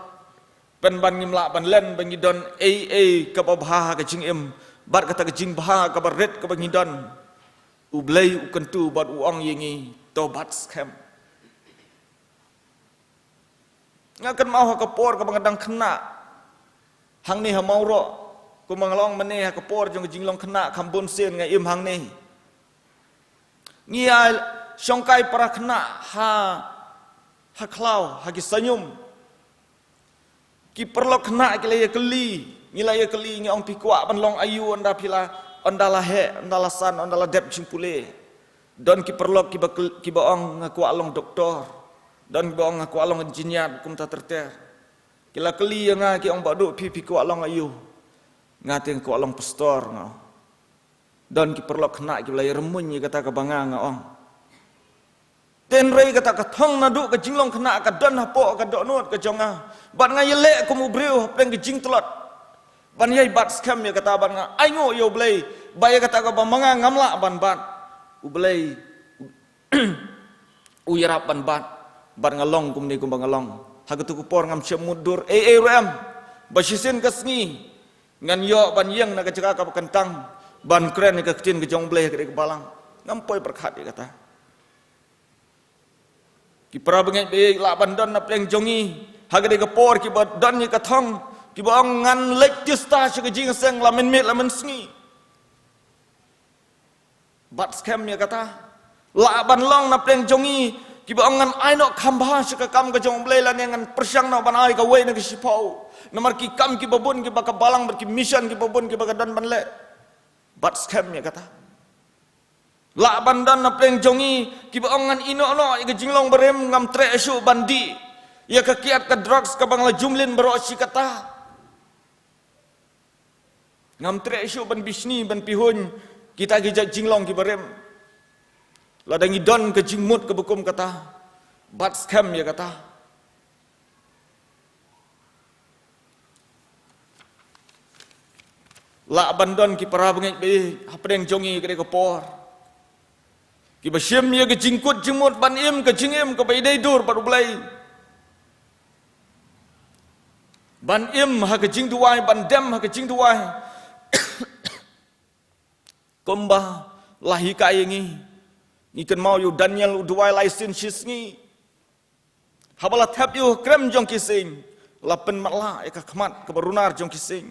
pynban ngim lah ban len ba ngi don ei ei kaba bha ha ka jingim, bad kata ka jingbha kaba rit kaba ngi don, U Blei u kyntu bad u ong ïa ngi, to bat skhem. Nga kynmaw ha ka por kaba nga dang khynnah hangne ha Mawroh, kumba nga la ong mynne, ha ka por jong ka jinglong khynnah kham bun sien nga im hangne. Ngi ïa shongkai para khynnah ha, ha khlaw, ha ki saiñum. Ki paralok khynnah ki la ïa kylli, ngi la ïa kylli, ngi ong, phi kwah ban long aïu ynda phi la, ynda la heh, ynda la san, ynda la dep jingpule. Don ki paralok kiba kyl-, kiba ong, nga kwah long doktor. Don kiba ong, nga kwah long engineer, kumta ter ter. Ki la kylli ïa nga, ki ong, Bah Duh, phi, phi kwah long aïu? Nga te nga kwah long pastor, nga ong. Don ki paralok khynnah kiba la ïa rymmuiñ ïa kata kaba nga, nga ong. Te hynrei kata ka thong naduh ka jinglong khynnah ka don hapoh ka dohnud ka jong nga. Bad nga ïaleh kum u briew hapdeng ka jingtlot ban ïai bat skhem ïa kata, bad nga ainguh ïa U Blei ba ïa kata kaba ma nga ngam lah ban bat, U Blei u ïarap ban bat, bad nga long kumne kumba nga long. Ha katu ka por ngam shym mutdur ei ei ruh em. Ba shisien ka sngi ngan ïoh ban ïeng na ka jaka kaba kyntang ban kren ïa ka ktien ka jong U Blei ha ka dei ka balang. Ngam poi pyrkhat ïa kata. Ki para bangeit, ba lah ban don na pdeng jong ngi ha ka dei ka por kiba don ïa ka thong, kiba ong, ngan leit tista sha ka jingïaseng la mynmiet la mynsngi. Bat skhem ïa kata. Lah ban long na pdeng jong ngi kiba ong, ngan ai noh kham bha sha ka kam ka jong U Blei, lane ngan pyrshang noh ban ai kawei na ka shiphew namar ki kam kiba bun kiba ka balang bad ki mission kiba bun kiba ka don ban leh. Bat skhem ïa kata. Lah ban don na pdeng jong ngi kiba ong, ngan ïeh noh noh ïa ka jinglong barim, ngam treh shuh ban dih ïa ka kiad ka drugs kaba nga la jumlin baroh shi katta. Ngam treh shuh ban bishni ban pihuiñ kita ki jait jinglong kiba rim. Lada ngi don ka jingmut kaba kum kata, bat skhem ïa kata. Lah ban don ki para bangeit ba ïeit hapdeng jong ngi ka dei ka por Kiba shim ïa ka jingkut jingmut ban im ka jingim kaba ïadei dur bad U Blei. Ban im ha ka jingduwai, ban dem ha ka jingduwai. Kumba la hikai ïa ngi, ngi kynmaw ïa u Daniel u duwai lai sien shi sngi. Haba la thep ïa u ha krem jong ki sing, la pynmatlah ïa ka khmat kaba runar jong ki sing.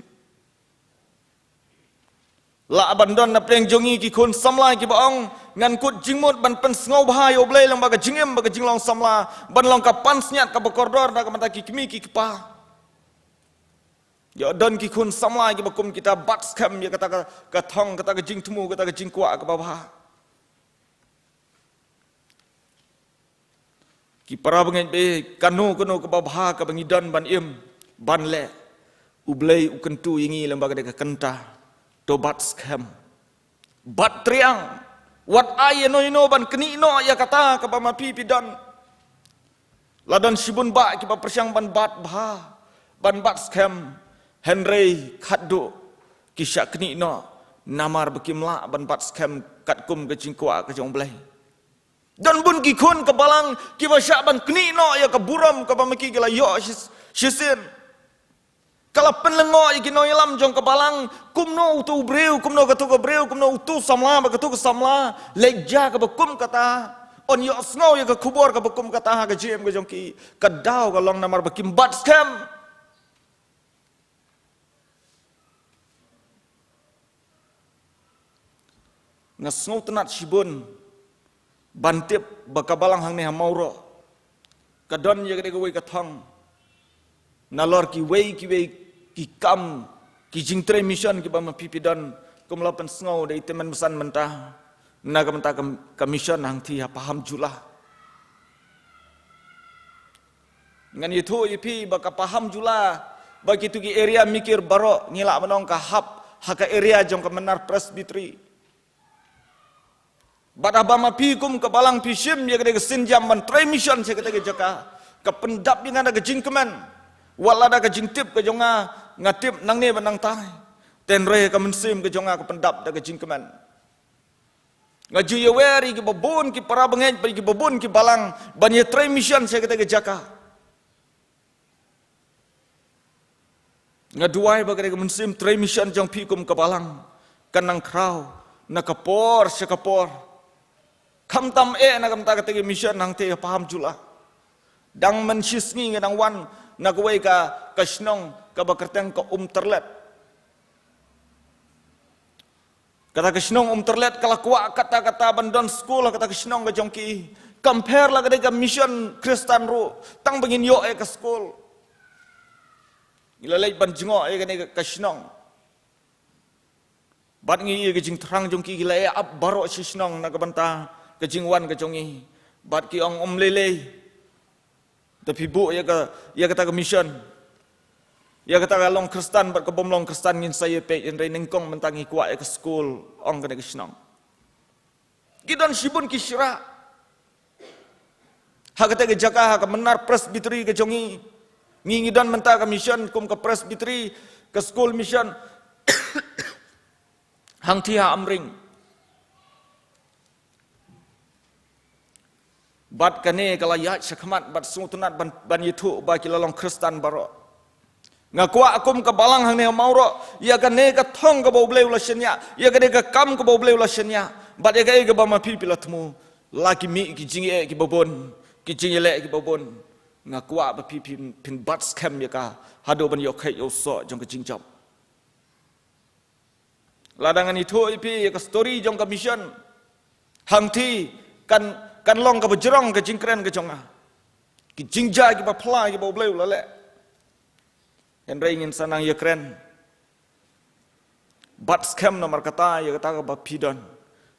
La ban don na pdeng jong ngi ki khun samla kiba ong, ngan kut jingmut ban pynsngewbha ïa U Blei lyngba ka jingim bad ka jinglong samla, ban long ka pansngiat kaba kordor na ka bynta ki kmie ki kpa. Ïoh don ki khun samla kiba kum kita, bat skhem ïa kata ka, ka thong, kata ka jingthmu, kata ka jingkwah kaba bha. Ki para bangeit, kano kano kaba bha kaba ngi don ban im, ban leh, U Blei u kyntu ïa ngi lyngba ka dei ka kynta. To bat skhem, bat triang, wat ai ïa no ïa no ban knieh noh ïa kata kaba ma phi phi don. La don shibun bah kiba pyrshang ban bat bha, ban bat skhem, hynrei khatduh ki shah knieh noh, namar ba kim lah ban bat skhem katkum ka jingkwah ka jong U Blei. Don bun ki khun ka balang kiba shah ban knieh noh ïa ka burom kaba ma ki ki la ïoh shi, shisien. Ka la pynlyngngoh ïa ki nongïalam jong ka balang, kumno uto u briew, kumno kato ka briew, kumno uto u samla bad kato ka samla, leh ja kaba kum kata, yn ïohsngew ïa ka khubor kaba kum kata ha ka jingim ka jong ki. Ka daw ka long namar ba kim bat skhem. Nga sngewtynnat shibun ban tip ba ka balang hangne ha Mawroh ka don ïa ka dei kawei ka thong. Nalor kiwei kiwei ki kam, ki jingtrei mission kiba ma phi phi don, kum la pynsngew da i Tymmen Basan mynta, na ka bynta ka, ka mission hangthie ha Pahamjula. Ngan ïathuh ïa phi ba ka Pahamjula, ba kito ki area Mikir baroh, ngi lah ban ong ka hap ha ka area jong ka Mynnar Presbytery. Bad haba ma phi kum ka balang phi shim ïa ka dei ka sienjam ban trei mission sha kata ka jaka, ka pyndap ïa nga da ka jingkmen. Wat la da ka jingtip ka jong nga, nga tip nangne bad nangtai, hynrei ka mynsiem ka jong nga ka pyndap da ka jingkmen. Nga ju ïawer ïa kiba bun ki para bangeit bad ïa kiba bun ki balang ban ïatrei mission sha kata ka jaka. Nga duwai ba ka dei ka mynsiem trei mission jong phi kum ka balang kan nang khraw na ka por sha ka por. Khamtam eh na ka bynta kata ka mission hangthie ha Pahamjula. Dang mynshem sngi nga dang wan na kawei ka, ka shnong kaba kyrteng ka Umtyrlet. Kata ka shnong Umtyrlet ka la kwah katta katta ban don skul ha kata ka shnong ka jong ki. Compare la ka dei ka mission Khristan ruh, tang ba ngin ïoh ïa ka skul. Ngi la leit ban jngoh ïa kane ka, ka shnong. Bad ngi ïa ka jingthrang jong ki, ki la ïa ap baroh shi shnong na ka bynta ka jingwan ka jong ngi. Bad ki ong, ym lei lei. Da phi buh ïa ka, ïa kata ka mission, ïa kata ka long Khristan bad ka bym long Khristan ngin sa ïa peit, hynrei nyngkong mynta ngi kwah ïa ka skul, ong kane ka shnong. Ki don shibun ki shrah ha kata ka jaka, ha ka Mynnar Presbytery ka jong ngi. Ngi, ngi don mynta ka mission kum ka Presbytery, ka skul mission hangthie ha Amring. Bad kane ka la ïaid shakhmat bad sngewtynnat ban, ban ïathuh ba ki la long Khristan baroh. Nga kwah kum ka balang hangne ha Mawroh, ïa kane ka thong kaba U Blei u la shaniah, ïa kane ka kam kaba U Blei u la shaniah, bad ïa kaei kaba ma phi phi la thmu, la ki mih ki jingeh kiba bun, ki jingïaleh kiba bun. Nga kwah ba phi, phi, phin bat skhem ïa ka haduh ban ïoh kheit ïa u soh jong ka jingjop. Lada ngan ïathuh ïa phi ïa ka story jong ka mission, hangthie kan, kan long kaba jrong ka jingkren ka jong nga. Ki jingjia kiba phylla kiba U Blei u la leh. Hynrei ngin sa nang ïakren. Bat skhem namar kata ïa kata kaba phi don.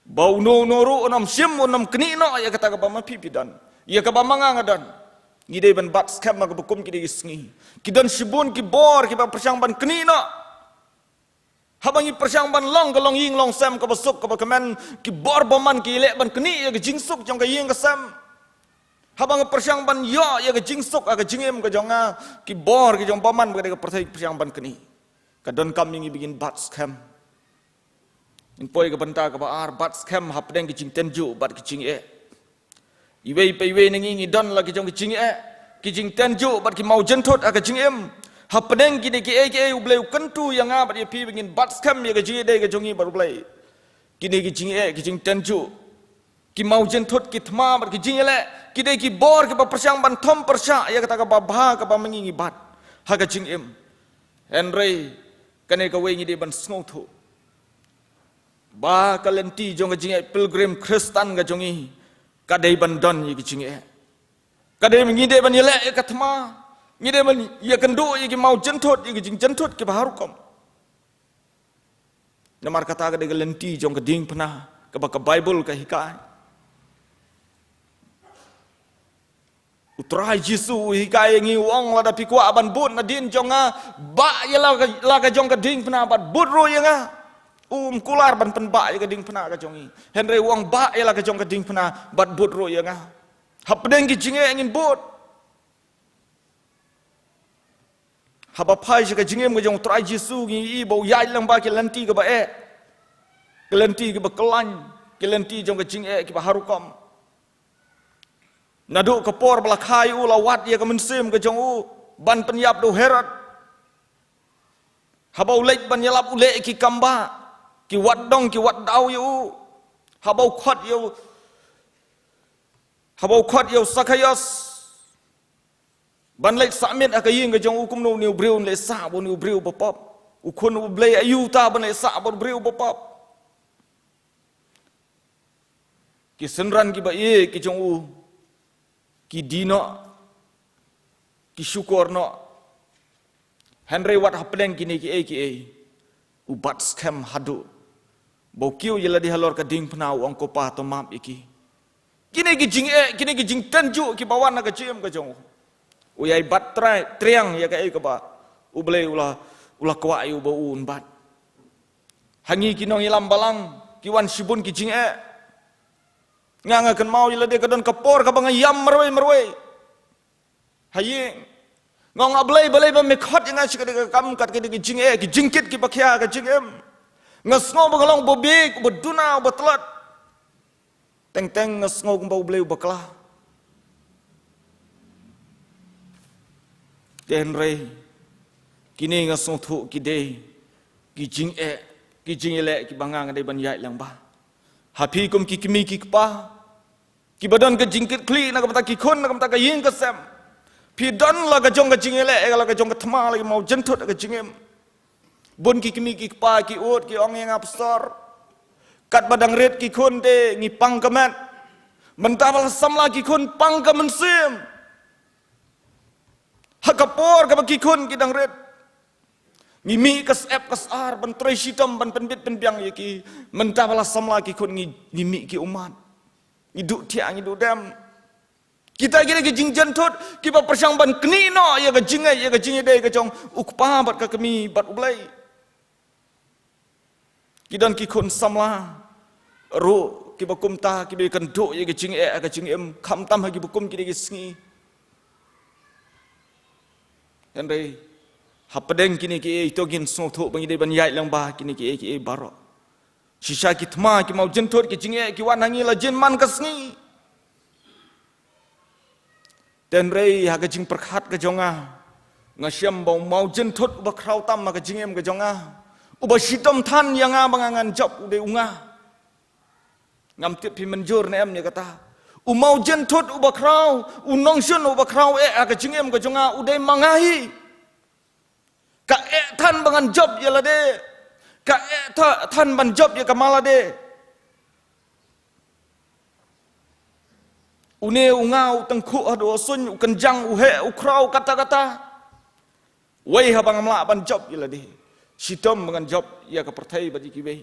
Ba uno uno ruh un ym shim, un ym knieh noh ïa kata kaba ma phi phi don, ïa kaba ma nga nga don. Ngi dei ban bat skhem ha kaba kum ki dei ki sngi. Ki don shibun ki bor kiba pyrshang ban knieh noh. Haba ngi pyrshang ban long ka longïing longsem kaba suk kaba kmen, ki bor bymman ki leh ban knieh ïa ka jingsuk jong ka ïing ka sem. Haba ngi pyrshang ban ïoh ïa ka jingsuk ha ka jingim ka jong nga, ki bor ki jong bymman ba ka dei ka pyrthei ki pyrshang ban knieh. Ka donkam ïa ngi ba ngin bat skhem. Ngi poi ka bynta kaba ar, bat skhem hapdeng ki jingtynjuh bad ki jingeh. Iwei pa iwei na ngi ngi don la ki jong ki jingeh, ki jingtynjuh bad ki mawjynthut ha ka jingim. Hapdeng kine kiei kiei U Blei u kyntu ïa nga bad ïa phi ba ngin bat skhem ïa ka jingïadei ka jong ngi bad U Blei. Kine ki jingeh, ki jingtynjuh, ki mawjynthut, ki thma bad ki jingïaleh, ki dei ki bor kiba pyrshang ban thom pyrshah ïa kata kaba bha kaba ma ngi ngi bat ha ka jingim. Hynrei kane kawei ngi dei ban sngewthuh ba ka lynti jong ka jingeh pilgrim Khristan ka jong ngi ka dei ban don ïa ki jingeh. Ka dei ngi dei ban ïaleh ïa ka thma, ngi dei ban ïakynduh ïa ki mawjynthut, ïa ki jingjynthut kiba ha rukom. Namar kata ka dei ka lynti jong ka diengphna kaba ka Baibl ka hikai. U Trai Jisu u hikai ïa ngi, u ong, lada phi kwah ban bud nadien jong nga, bah ïa la ka, la ka jong ka diengphna bad bud ruh ïa nga. Um kular ban pynbah ïa ka diengphna ka jong ngi. Hynrei u ong, bah ïa la ka jong ka diengphna bad bud ruh ïa nga. Hapdeng ki jingeh ngin bud. Haba phai sha ka jingim ka jong U Trai Jisu ngi ïohi ba u ïaid lang bad ki lynti kiba eh, ki lynti kiba kyllain, ki lynti jong ka jingeh kiba ha rukom. Naduh ka por ba la kha ïa u, la wad ïa ka mynsiem ka jong u ban pynïap da u Herod. Haba u leit ban ïalap u leh ki kam bah, ki wad dong ki wad daw ïa u. Haba u khot ïa u, haba u khot ïa u Sakhaios ban leit sah miet ha ka ïing ka jong u, kumno une u briew un leit sah bad une u briew bapop? U Khun U Blei aïu ta ban leit sah bad u briew bapop? Ki synran kiba ïeit ki jong u ki die noh, ki shukor noh. Hynrei wat hapdeng kine kiei kiei u bat skhem haduh ba u kiew ïa lade halor ka diengphna, u ong, Ko Pa, to map ïa ki. Kine ki jingeh, kine ki jingtynjuh kiba wan ha ka jingim ka jong u. U ïai bat trai, triang ïa kaei kaba U Blei u la, u la kwah ïa u ba un bat. Ha ngi ki nongïalam balang ki wan shibun ki jingeh. Nga, nga kynmaw ïa lade, ka don ka por kaba nga ïam marwei marwei ha ïing. Nga ong, A Blei, balei ba me khot ïa nga sha kane ka kam, kat kane ka jingeh, ki jingkit kiba khia ka jingim. Nga sngew ba nga long uba bieit, uba duna, uba tlot. Teng teng nga sngew kumba U Blei u bakla. Te hynrei kine nga sngewthuh ki dei ki jingeh, ki jingïaleh kiba nga, nga dei ban ïaid lang bad. Ha phi kum ki kmie ki kpa kiba don ka jingkitkhlieh na ka bynta ki khun, na ka bynta ka ïing ka sem. Phi don la ka jong ka jingïaleh, la ka jong ka thma, la ki mawjynthut ha ka jingim. Bun ki kmie ki kpa ki ud, ki ong ïa nga, Pastor, katba dang rit ki khun te ngi pang ka met. Mynta ba la samla ki khun pang ka mynsiem. Ha ka por kaba ki khun ki dang rit, ngi mih ka syep ka sar ban trei shitom, ban pynbit pynbiang ïa ki. Mynta ba la samla ki khun ngi, ngi mih ki ummat. Ngi duh thiah, ngi duh dem. Kita ki dei ki jingjynthut kiba pyrshang ban knieh noh ïa ka jingngeit, ïa ka jingïadei ka jong u kpa bad ka kmie bad U Blei. Ki don ki khun samla ruh kiba kumta, kiba ïakynduh ïa ka jingeh ha ka jingim, khamtam ha kiba kum kine ki sngi. Hynrei hapdeng kine kiei, to ngin sngewthuh ba ngi dei ban ïaid lang bad kine kiei kiei baroh. Shisha ki thma, ki mawjynthut, ki jingeh ki wan ha ngi la jin man ka sngi. Te hynrei ha ka jingpyrkhat ka jong nga, nga shem ba u mawjynthut uba khraw tam ha ka jingim ka jong nga, uba shitom than ïa nga ba nga ngan jop, u dei u nga. Ngam tip phi mynjur ne em ïa kata. U mawjynthut uba khraw, u nongshun uba khraw eh ha ka jingim ka jong nga u dei ma nga hi. Ka eh than ba ngan jop ïa lade. Ka eh tha-, than ban jop ïa ka ma lade. Une u nga u tyngkhuh haduh u suiñ, u kynjang, u heh, u khraw, kata kata. Wei haba ngam lah ban jop ïa lade, shitom ba ngan jop ïa ka pyrthei bad ïa kiwei.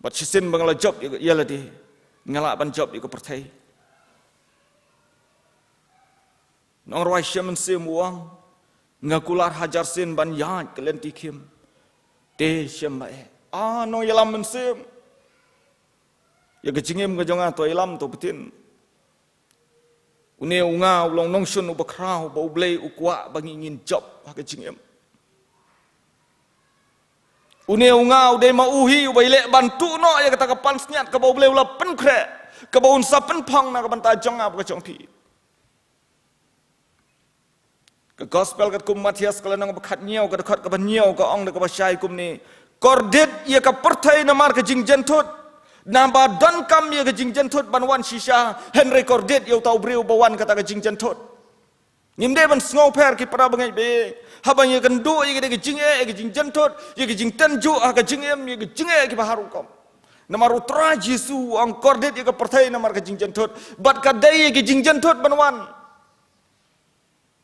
Bad shisien ba nga la jop ïa, ïa lade, nga lah ban jop ïa ka pyrthei. Nongrwai Shem Mynsiem u ong, nga kular hajar sien ban ïaid ka lynti khim, te shem ba eh. Ah, nongïalam mynsiem, ïa ka jingim ka jong nga to ïalam, to btin. Une u nga u long nongshun uba khraw ba U Blei u kwah ba ngi ngin jop ha ka jingim. Une u nga u dei ma u hi uba ïaleh ban tuh noh ïa kata ka pansngiat kaba U Blei u la pynkhreh, kaba un sa pynphong na ka bynta jong nga bad jong phi. Ka gospel katkum u Mathaios ka lynnong ba khathynñiew, ka dkhot kaba hynñiew, ka ong da kaba shai kumne: Kordit ïa ka pyrthei namar ka jingjynthut, naba donkam ïa ka jingjynthut ban wan shisha, hynrei kordit ïa uta u briew ba wan kata ka jingjynthut. Ngim dei ban sngewpher ki para bangeit ba ïeit, haba ngi ïakynduh ïa ka jingeh, ïa ka jingjynthut, ïa ka jingtynjuh ha ka jingim, ïa ka jingeh kiba har rukom. Namar U Trai Jisu u ong kordit ïa ka pyrthei namar ka jingjynthut, bad ka dei ïa ka jingjynthut ban wan.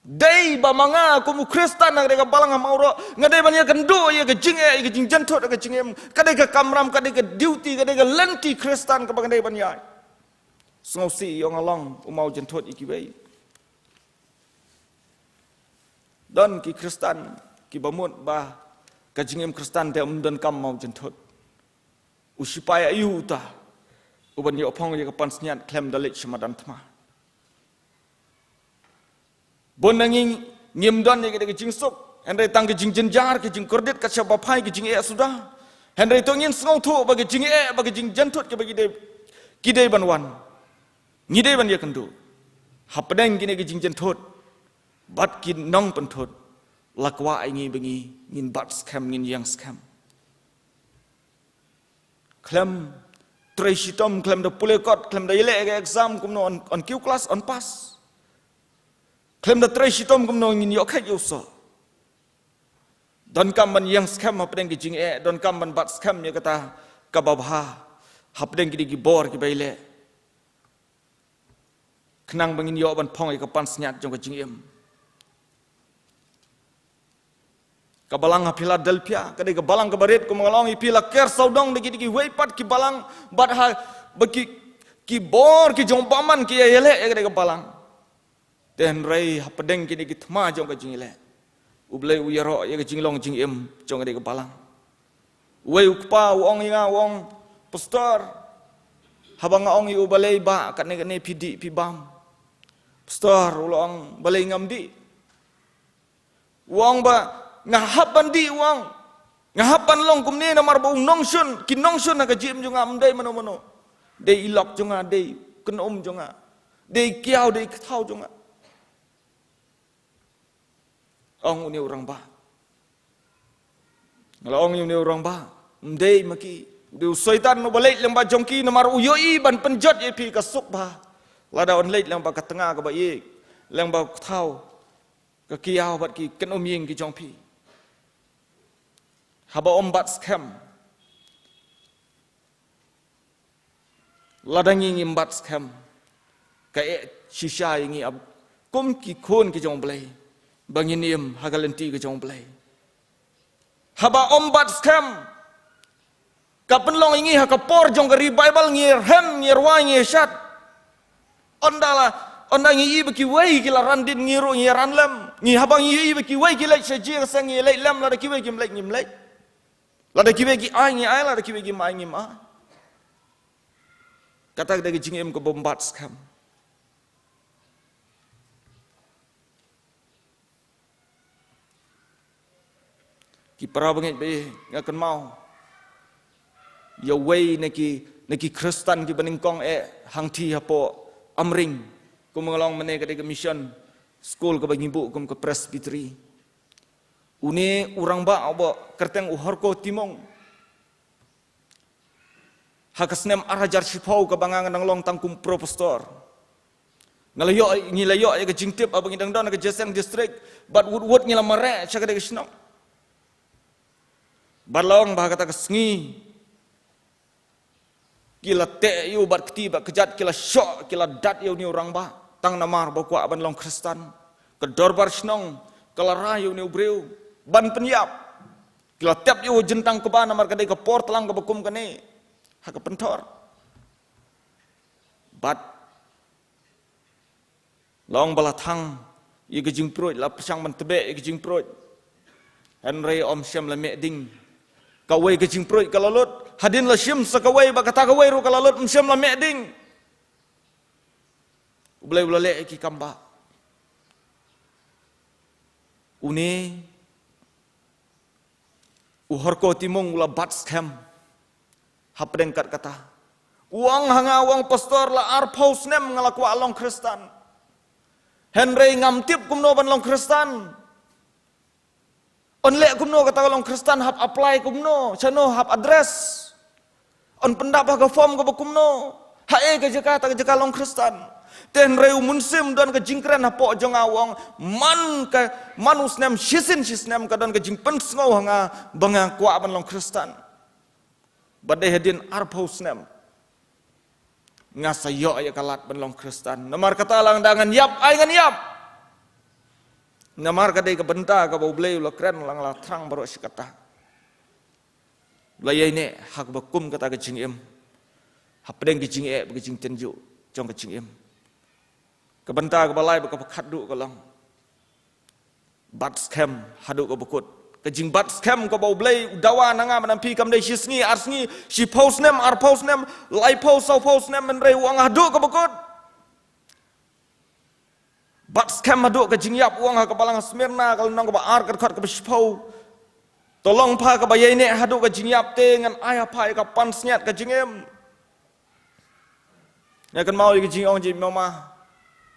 Dei ba ma nga kum u Khristan ha kane ka balang ha Mawroh, nga dei ban ïakynduh ïa ka jingeh, ïa ka jingjynthut ha ka jingim. Ka dei ka kamram, ka dei ka duty, ka dei ka lynti Khristan kaba nga dei ban ïaid. Sngewsih ïa nga long u mawjynthut ïa kiwei. Don ki Khristan kiba mut ba ka jingim Khristan te ym donkam mawjynthut. U sipai aïu uta uban ïoh phong ïa ka pansngiat khlem da leit sha madan thma? Bun na ngi ngim don ïa ka jingsuk, hynrei tang ka jingjynjar, ka jingkordit, ka shah ba phai, ka jingeh suda. Hynrei to ngin sngewthuh ba ka jingeh, ba ka jingjynthut kiba ki dei, ki dei ban wan. Ngi dei ban ïakynduh. Hapdeng kine ki jingjynthut bad ki nongpynthut, la kwah ïa ngi ba ngi, ngin bat skhem, ngin ïeng skhem. Khlem trei shitom, khlem da pule kot, khlem da ïaleh ka exam kumno, yn, yn kiew klas, yn pass. Khlem da trei shitom kumno ngin ïoh khet ïoh soh. Donkam ban ïeng skhem hapdeng ki jingeh, donkam ban bat skhem ïa kata kaba bha hapdeng kine ki bor kiba ïaleh. Khnang ba ngin ïoh ban phong ïa ka pansngiat jong ka jingim. Ka balang ha Philadelphia ka dei ka balang kaba rit, kumba nga la ong ïa phi, la ker sawdong da ki, da kiwei pat ki balang, bad haba ki, ki bor ki jong u bymman ki ïaleh ïa ka dei ka balang. Te hynrei hapdeng kine ki thma jong ka jingïaleh, U Blei u ïaroh ïa ka jinglong jingim jong ka dei ka balang. Uwei u kpa u ong ïa nga, u ong, "Pastor, haba nga ong ïa u balei ba kane kane phi dih phi bam?" "Pastor," u la ong, "balei ngam dih?" U ong ba, "Nga hap ban dih," u ong. "Nga hap ban long kumne namar ba u nongshun, ki nongshun ha ka jingim jong nga ym dei mano mano. Dei i lok jong nga, dei kynum jong nga, dei kiaw, dei kthaw jong nga." Ong une u rangbah. Nga la ong ïa une u rangbah, "Ym dei ma ki. U dei u Soitan uba leit lyngba jong ki namar u ïohi ban pynjot ïa phi ka suk bha. Lada un leit lyngba ka tnga kaba ïeit, lyngba ka kthaw, ka kiaw bad ki kynum ïing ki jong phi, haba ym bat skhem." Lada ngi ngim bat skhem, ka eh shisha ïa ngi kum ki khun ki jong U Blei ba ngin im ha ka lynti ka jong U Blei. Haba ym bat skhem, ka pynlong ïa ngi ha ka por jong ka revival ngi rhem, ngi rwai, ngi shat. Ynda la, ynda ngi ïohi ba kiwei ki la ran dien, ngi ruh ngi ran lem. Ngi, haba ngi ïohi ba kiwei ki leit sha jingïaseng, ngi leit lem, lada kiwei kim leit, ngim leit. Lada kiwei ki ai, ngi ai, lada kiwei kim ai, ngim ai. Kata ka dei ka jingim kaba ym bat skhem. Ki para bangeit ba ïeit, nga kynmaw ïa uwei na ki, na ki Khristan kiba nyngkong eh hangtei hapoh Amring. Kumba nga la ong mynne, ka dei ka mission school kaba ngi buh kum ka Presbytery. Une u rangbah uba kyrteng u Horko Timung. Ha ka snem ar hajar shiphew, kaba nga nga dang long tang kum pro pastor, nga la ïoh, ngi la ïoh ïa ka jingtip haba ngi dang don ha ka Jaiñtia District, bad wut wut ngi la mareh sha ka dei ka shnong. Bad la ong ba ha kata ka sngi ki la teh ïa u bad kti bad kjat, ki la shoh, ki la dat ïa une u rangbah tang namar ba u kwah ban long Khristan. Ka dorbar shnong ka la rai ïa une u briew ban pynïap. Ki la tep ïa u jingtang kba namar ka dei ka por tlang kaba kum kane ha ka pynthor. Bad la ong ba la thang ïa ka jingpruid, la pyrshang ban tbeh ïa ka jingpruid, hynrei ym shym la meh ding. Kawei ka jingpruid ka la lut, hadien la shim sa kawei, bad kata kawei ruh ka la lut, ym shym la meh ding. U Blei u la leh ïa ki kam bah. Une U Horko Timung u la bat skhem hapdeng kat kata. U ong ha nga, u ong, "Pastor, la arphew snem nga la kwah long Khristan. Hynrei ngam tip kumno ban long Khristan. Yn leh kumno kata ka long Khristan, hap apply kumno, shano hap address. Yn pyndap ha ka form kaba kumno. Haei ka jaka, ta ka jaka long Khristan." Te hynrei u Mynsiem don ka jingkren hapoh jong nga, u ong, "Man ka, man u snem shisien shisnem ka don ka jingpynsngew ha nga ba nga kwah ban long Khristan. Ba dei hadien arphew snem nga sa ïoh ïa ka lad ban long Khristan. Namar kata lada ngan ïap, ai ngan ïap. Namar ka dei ka bynta kaba U Blei u la kren, la nga la thrang baroh shi katta." La ïaineh ha kaba kum kata ka jingim. Hapdeng ka jingeh bad ka jingtynjuh jong ka jingim. Ka bynta kaba lai bad kaba khatduh ka long bat skhem haduh kaba kut. Ka jingbat skhem kaba U Blei u dawa na nga, mynta phi, kam dei shi sngi, ar sngi, shiphew snem, arphew snem, laiphew, sawphew snem, hynrei u ong haduh kaba kut. Bat skhem haduh ka jingïap, u ong ha ka balang Smyrna, ka lynnong kaba ar, ka dkhot kaba shiphew. To long pha kaba ïaineh haduh ka jingïap, te ngan ai ha pha ïa ka pansngiat ka jingim. Nga kynmaw ïa ka jingong jong i mama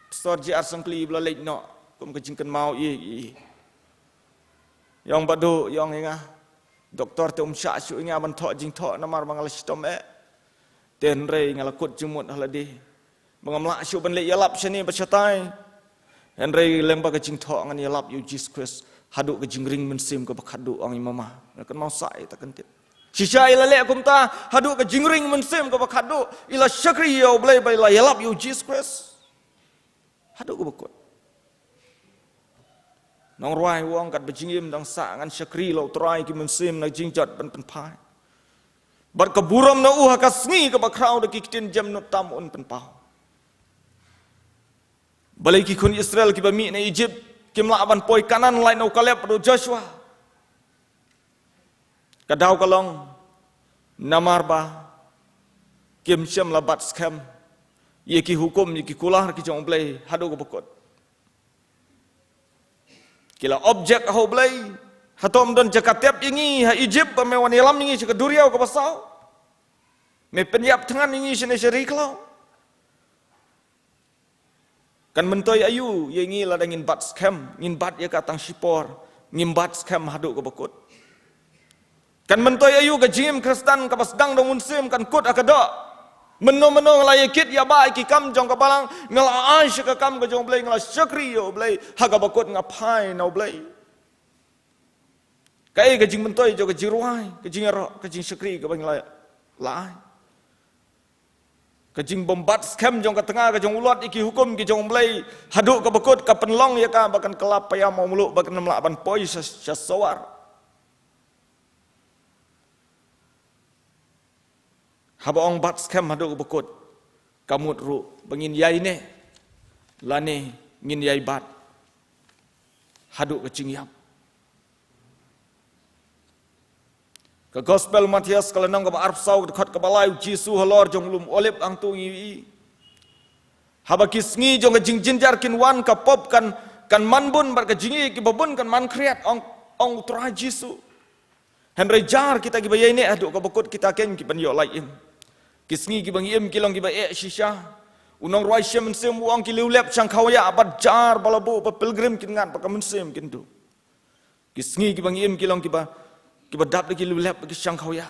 Pastor J R Sangkli ba la leit noh, kum ka jingkynmaw ïa i. Ïong Bah Duh, ïong ïa nga. Doktor te um shah shuh ïa nga ban thoh jingthoh namar ba nga la shitom eh. Te hynrei nga la kut jingmut ha lade ba ngam lah shuh ban leit ïalap shane bad shatai. Hynrei lyngba ka jingthoh ngan ïalap ïa u Jisu Khrist haduh ka jingring mynsiem kaba khatduh, ong i mama. Nga kynmaw sa ïa ta kyntien. Shisha i la leh kumta, haduh ka jingring mynsiem kaba khatduh i la shakri ïa U Blei ba i la ïalap ïa u Jisu Khrist. Haduh kaba kut. Nongrwai u ong, katba jingim dang sah ngan shakri la U Trai ki mynsiem na jingjot ban pynphai. Bad ka burom na u ha ka sngi kaba khraw da ki ktien jemnud tam un pynpaw. Balei ki khun Israel kiba mih na Egypt kim lah ban poi Kanaan lait na u Kaleb bad u Joshua? Ka daw ka long namar ba kim shym la bat skhem ïa ki hukum, ïa ki kular ki jong U Blei haduh kaba kut. Ki la object ha U Blei. Hato ym don jaka tep ïa ngi ha Egypt ba me wan ïalam ïa ngi sha ka duriaw kaba saw? Me pynïap thngan ïa ngi shane sha ri khlaw? Kan myntoi aïu ïa ngi lada ngin bat skhem, ngin bat ïa ka tang shipor, ngim bat skhem haduh kaba kut? Kan myntoi aïu ka jingim Khristan kaba sdang da u Mynsiem kan kut ha ka doh? Mynno mynno nga la ïa kit ïa ba ïa ki kam jong ka balang, nga la ai sha ka kam ka jong U Blei, nga la shakri ïa U Blei, ha kaba kut nga phai na U Blei. Kaei ka jingmyntoi jong ka jingrwai, ka jingïaroh, ka jingshakri kaba ngi la, la ai? Ka jingbym bat skhem jong ka tnga ka jong u Lot ïa ki hukum ki jong U Blei haduh kaba kut ka pynlong ïa ka ba kan kylla paiam ha u mluh, ba kan ym lah ban poi sha, sha sawar. Haba ong bat skhem haduh kaba kut, ka mut ruh ba ngin ïaineh lane ngin ïai bat haduh ka jingïap. Ka Gospel Mathaios ka lynnong kaba arphew saw, ka dkhot kaba lai, u Jisu halor jong u lum Olib hangto u ong ïa i, haba ki sngi jong ka jingjynjar kin wan, ka pop kan, kan man bun bad ka jingïeit kiba bun kan man khriat, ong, ong u Trai Jisu. Hynrei jar kita kiba ïaineh haduh kaba kut, kita keiñ ki ban ïoh lait im. Ki sngi kiba ngi im ki long kiba eh shisha. U nongrwai shim mynsiem u ong ki liewlep shangkhaw ïa bad jar ba la buh ba pilgrim kin ngat ba ka mynsiem kin duh. Ki sngi kiba ngi im ki long kiba, kiba dap da ki liewlep ki shangkhaw ïa.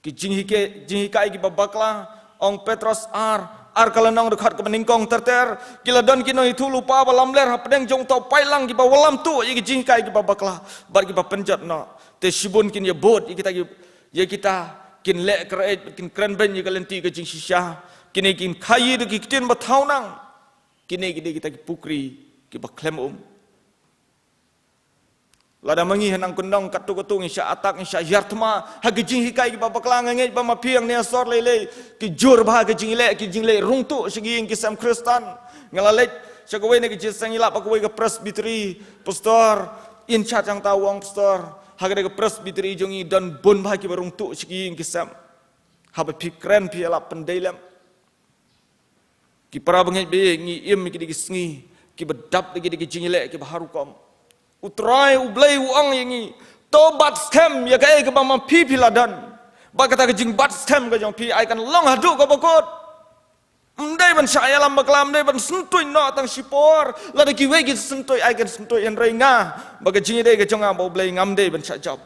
Ki jinghikai, jinghikai kiba bakla, ong Petros ar, ar ka lynnong, dkhot kaba nyngkong ter ter, ki la don ki nongïathuhlypa ba lamler hapdeng jong uta u paidlang kiba wallam tuh ïa ki jinghikai kiba bakla bad kiba pynjot noh. Te shibun kin ïabud ïa kita ki, ïa kita, kin leh kyreit, kin kren beiñ ïa ka lynti ka jingshisha. Kine kin khaïi da ki ktien ba thaw nang. Kine ki dei kita ki pukri kiba khlem um. Lada ma ngi ha nangkyndong katto katto ngi shah attack, ngi shah ïar thma ha ki jinghikai kiba bakla, nga ngeit ba ma phi hangne ha sor lei lei ki jur bha ki jingleh, ki jingleh rung tuh sha ki ïing ki sem Khristan. Nga la leit sha kawei na ki jingïaseng ïalap ha kawei ka presbytery, pastor in charge hangta u ong, pastor, ha kane ka presbytery jong ngi don bun bha kiba rung tuh sha ki ïing ki sem. Haba phi kren phi ïalap pyndei lem. Ki para bangeit, ba ngi im ïa ki dei ki sngi kiba dap da ki dei ki jingïaleh kiba har rukom. U Trai U Blei u ong ïa ngi, To bat skhem ïa kaei kaba ma phi phi la don. Bad kata ka jingbat skhem ka jong phi ai kan long haduh kaba kut. Ym dei ban shah ïalam bakla, ym dei ban syntuid noh tang shipor. Lada kiwei ki syntuid, ai kan syntuid, hynrei nga, ba ka jingïadei ka jong nga bad U Blei ngam dei ban shah jop.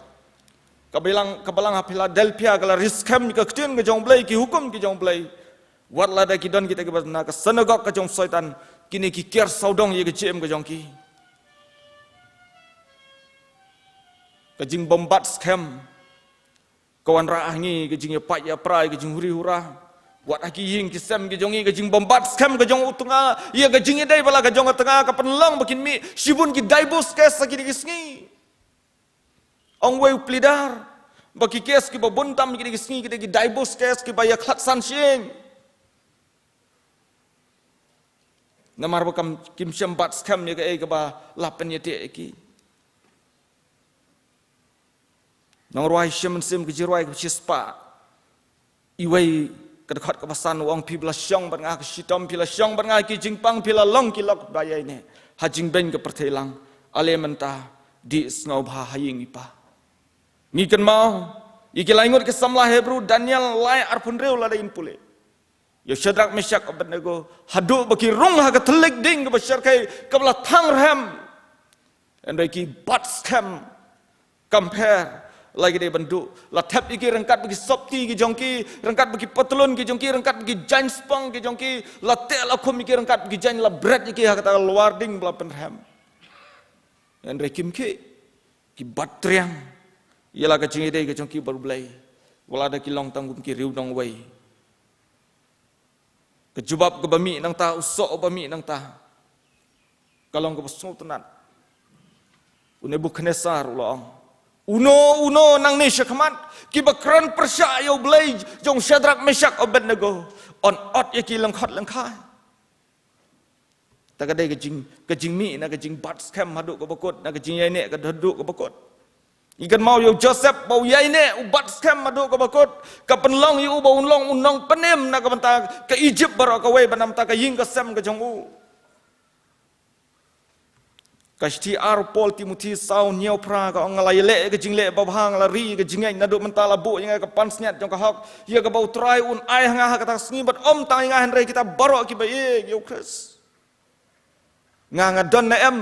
Ka balang, ka balang ha Philadelphia ka la ri skhem ïa ka ktien ka jong U Blei, ki hukum ki jong U Blei. Wat lada ki don kita kiba na ka synagog ka jong u Soitan, kine ki kiar sawdong ïa ka jingim ka jong ki. Ka jingbymbat skhem ka wanrah ha ngi ka jingïapait ïapra, ka jinghuri hura. Wat ha ki ïing ki sem ki jong ngi, ka jingbymbat skhem ka jong u tnga ïa ka jingïadei ba la ka jong ka tnga, ka pynlong ba kin mih shibun ki divorce case ha kine ki sngi. Ong uwei u pleader ba ki case kiba bun tam kine ki sngi ki dei ki divorce case kiba ïakhlad san shyieng. Namar ba kam, kim shym bat skhem ïa kaei kaba la pynïateh ïa ki. Nongrwai Shemshon Syiem, ka jingrwai kaba shispah. Iwei ka dkhot kaba san u ong, phi ba la shong bad nga ha ka shitom, phi la shong bad nga ha ki jingpang, phi la long ki lok ba ïaineh ha jingbeiñ ka pyrthei lang. Ale mynta dih sngewbha ha ïing i Pa. Ngi kynmaw ïa ki lai ngut ki samla Hebru, Daniel lai arphew hynriew lada ngin pule. Ïa u Shadrak, Meshak, Abednego, haduh ba ki rung ha ka thylliej ding kaba shyrkhei kaba la thang rhem. Hynrei ki bat skhem. Kam pher, la ki dei ban duh. La thep ïa ki ryngkat bad ki sopti ki jong ki, ryngkat bad ki patlun ki jong ki, ryngkat bad ki jaiñ spong ki jong ki, la teh la khum ïa ki ryngkat bad ki jaiñ, la bret ïa ki ha kata ka lwar ding ba la pynrhem. Hynrei kim khih, ki bat triang ïa la ka jingïadei ka jong ki bad U Blei. Wat lada ki long tang kum ki riew nongwei. Ka jubab kaba mih nangta, u soh uba mih nangta, ka long kaba sngewtynnat. U Nebukhadnessar u la ong, uno uno nangne shakhmat kiba kren pyrshah ïa U Blei jong Shadrak, Meshak, Abednego, yn ot ïa ki lyngkhot lyngkhai. Ta ka dei ka jing, ka jingmih na ka jingbat skhem haduh kaba kut, na ka jingïaineh ka haduh kaba kut. Ngi kynmaw ïa u Joseph ba u ïaineh, u bat skhem haduh kaba kut. Ka pynlong ïa u ba un long u nongpynim na ka bynta ka Egypt baroh kawei, bad namar kata ka ïing ka sem ka jong u. Ka shithi ar u Paul Timothi saw, hynñiew phra, ka ong, nga la ïaleh ïa ka jingleh babha, nga la ri ïa ka jingngeit, naduh mynta la buh ïa nga ka pansngiat jong ka hok, ïa kaba U Trai un ai ha nga ha kata ka sngi, bad ym tang ïa nga hynrei kita baroh kiba ïeit ïa U Khrist. Nga, nga don ne em?